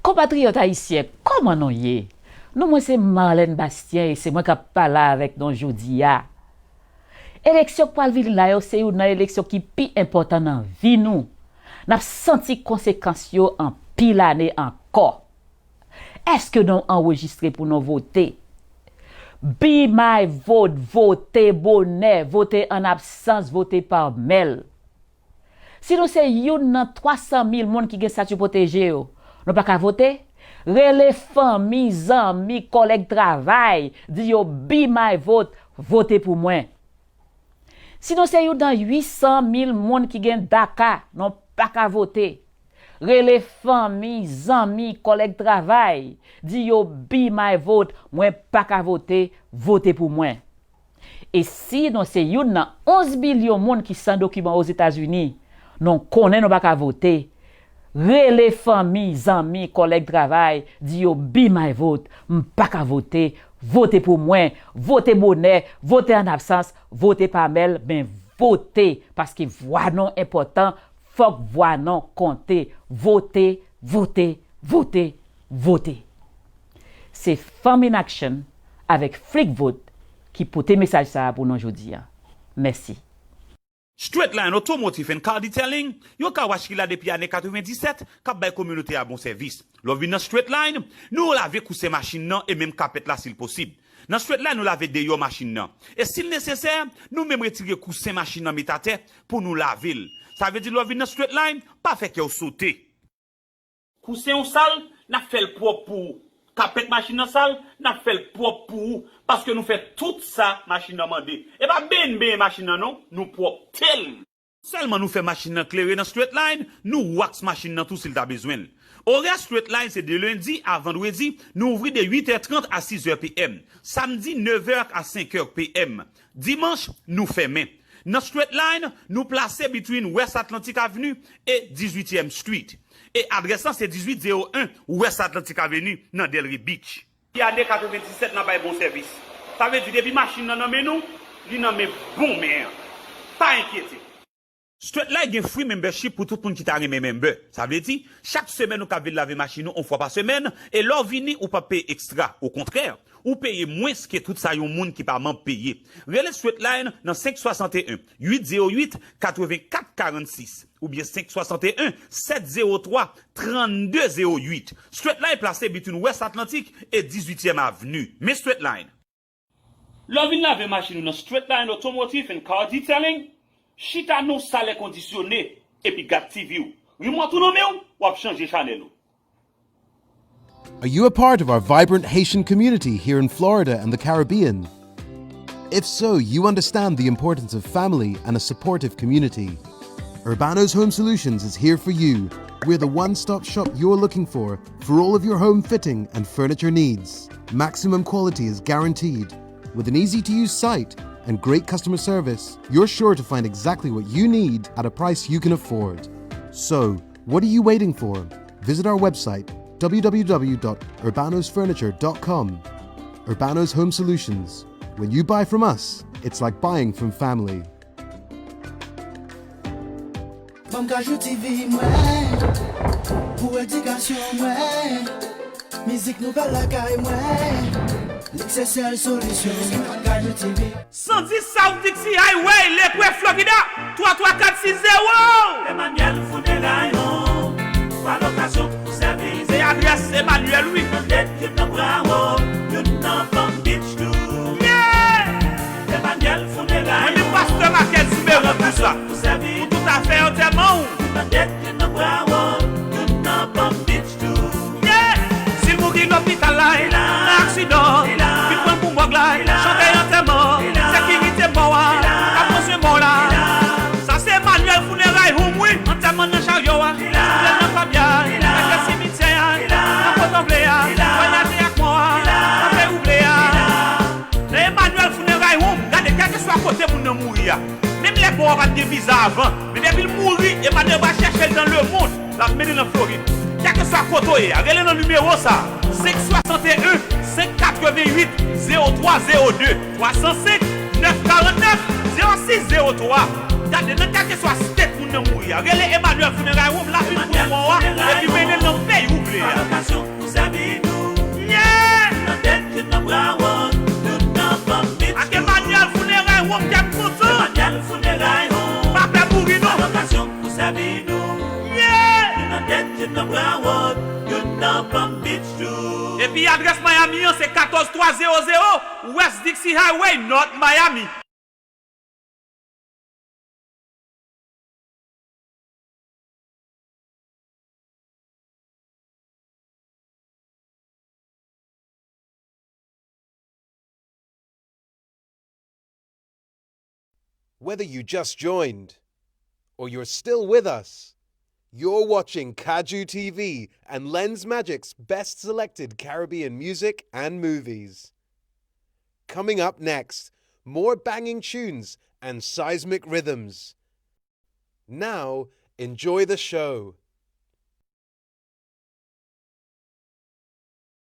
Konpatriyòt ayisyen, kòman nou ye? Non mwen se Marlène Bastien e se mwen k ap pale avèk nou jodi a. Eleksyon k pral vini la yo se youn nan eleksyon ki pi enpòtan nan vi nou. N ap santi konsekans yo anpil ane ankò. Èske non w anrejistre pou nou vote? Be My Vote, vote bonè, vote an absans, vote pa mèl. Si nou se youn nan twa san mil moun ki gen estati pwoteje yo, nou pa ka vote? Rele fanmi, zanmi, kòlèg travay, di yo Be My Vote, vote pou mwen. Si nou se youn nan uit san mil moun ki gen DACA, nou pa ka vote. Rele fanmi, zanmi, kòlèg travay, di yo Be My Vote, mwen pa ka vote, vote pou mwen. E si nou se youn nan onz milyon moun ki san dokiman Ozetazini, nou konnen nou pa ka vote, rele fanmi, zanmi, kòlèg travay, di yo Be My Vote, m pa ka vote, vote pou mwen, vote bonè, vote an absans, vote pa mèl, men vote, paske vwa nou enpòtan, fòk vwa nou konte, vote, vote, vote, vote. Se Fanm in Action avèk Flic Vote ki pote mesaj sa a pou nou jodi a. Mèsi. Straightline Automotive and Car Detailing, yon car wash ki la depi ane katrevenndisèt, k ap bay kominote a bon sèvis. Lè w vin nan Straightline, nou lave kousen machin nan e menm kapèt la si l posib. Nan Straightline, nou lave deyò machin nan. E si l nesesè, nou menm retire kousen machin nan met atè pou nou lave l. Sa vle di lè w vin nan Straightline, pa fè kè w sote. Kousen w sal, n ap fè l pwòp pou ou. Kapèt machin nan sal, n ap fè l pwòp pou ou, paske nou fè tout sa machin nan mande. E pa benyen n benyen machin nan non, nou pwòpte l. Sèlman nou fè machin nan klere nan Straightline, nou wax machin nan tou si l ta bezwen l. Orè Straightline se de lendi a vandredi, nou ouvri de uit è trant a sis è p m, samdi nèf è a senk è p m, dimanch nou fèmen. Nan Straightline, nou plase between West Atlantic Avenue e dizuityèm Street. E adrès lan se dizuit zewo en West Atlantic Avenue nan Delray Beach. Depi ane katrevenndisèt n ap bay bon sèvis. Sa vle di depi machin nan nan men nou, li nan men bon men an. Pa enkyete. Straightline gen free membership pou tout moun ki ta renmen member. Sa vle di, chak semèn ou ka vin lave machin ou yon fwa pa semèn, e lè w vini ou p ap peye ekstra. Okontrè, ou peye mwens ke tout sa yon moun ki pa manm peye. Rele Straightline nan senk swasanteyen, uit zewo uit, katrevenkat karannsis oubyen senk swasanteyen, sèt zewo twa, trannde zewo uit. Straightline plase between West Atlantic e dizuityèm Avenue. Men Straightline. Lè w vin lave machin ou nan Straightline Automotive and Car Detailing, chita nan yon sal èkondisyone epi gad T V w. Remote ou nan men w, w ap chanje chanèl ou. Are you a part of our vibrant Haitian community here in Florida and the Caribbean? If so, you understand the importance of family and a supportive community. Urbano's Home Solutions is here for you. We're the one stop shop you're looking for for all of your home fitting and furniture needs. Maximum quality is guaranteed. With an easy to use site and great customer service, you're sure to find exactly what you need at a price you can afford. So, what are you waiting for? Visit our website, w w w dot urbanos furniture dot com. Urbanos Home Solutions. When you buy from us, it's like buying from family. Ban m Kajou T V mwen, pou edikasyon mwen. Mizik nouvèl lakay mwen, lik se sèl solisyon. Ban m Kajou T V. San dis South Dixie Highway, Lekwe, Florida, twa twa kat sis zewo. Emmanuel Funeray Home, pou alokasyon, pou sèvis. Se adrès Emmanuel, wi. Nan Dead Kid nan Bravo, youn nan Palm Beach tou. Yeah! Emmanuel Funeray Home. Mwen menm pastè Marquez Simeron pou sa. Pou tout afè antèman w. Nan Dead Kid nan Bravo, youn nan Palm Beach tou. Yeah! Si l mouri lopital la, nan aksidan, vin pran l pou mòg la, chante antèman, sekirite mò a, ap ranse mò la. Sa se Emmanuel Funeray Home, wi, antèman nan charyo a, soulye l nan fabya, mete simityè a, nan kote w vle a, vwayaje ak mò a, kanpe ou vle a. Nan Emmanuel Funeray Home, gade kèlkeswa kote moun nan mouri a. Menm lè pa w pa t gen viza avan, men depi l mouri, Emmanuel pral chèche l nan lemonn, l ap mennen l nan Florid. Kèlkeswa kote w ye a, rele nan nimewo sa a, senk swasanteyen, senk katrevennuit, zewo twa zewo de, twa san senk, nèf karannèf, zewo sis zewo twa. Gade, nan kèlkeswa state moun nan mouri a, rele Emmanuel Funeray Home la, vin pou mò a, epi mennen l nan peyi ou vle a. Pou sèvi nou. Yeah! Nan Dead Kid nan Bravo, youn nan Palm Beach. Ak Emmanuel Funeray Home, kè m kontan. Emmanuel Funeray Home. Pa pè mouri, non. Alokasyon pou sèvi nou. Yeah! Nan Dead Kid nan Bravo, youn Nan Palm Beach Tour. Epi adrès Miami an se katòz twa zewo zewo West Dixie Highway, North Miami. Whether you just joined or you're still with us, you're watching Kaju T V and Lens Magic's best selected Caribbean music and movies. Coming up next, more banging tunes and seismic rhythms. Now, enjoy the show.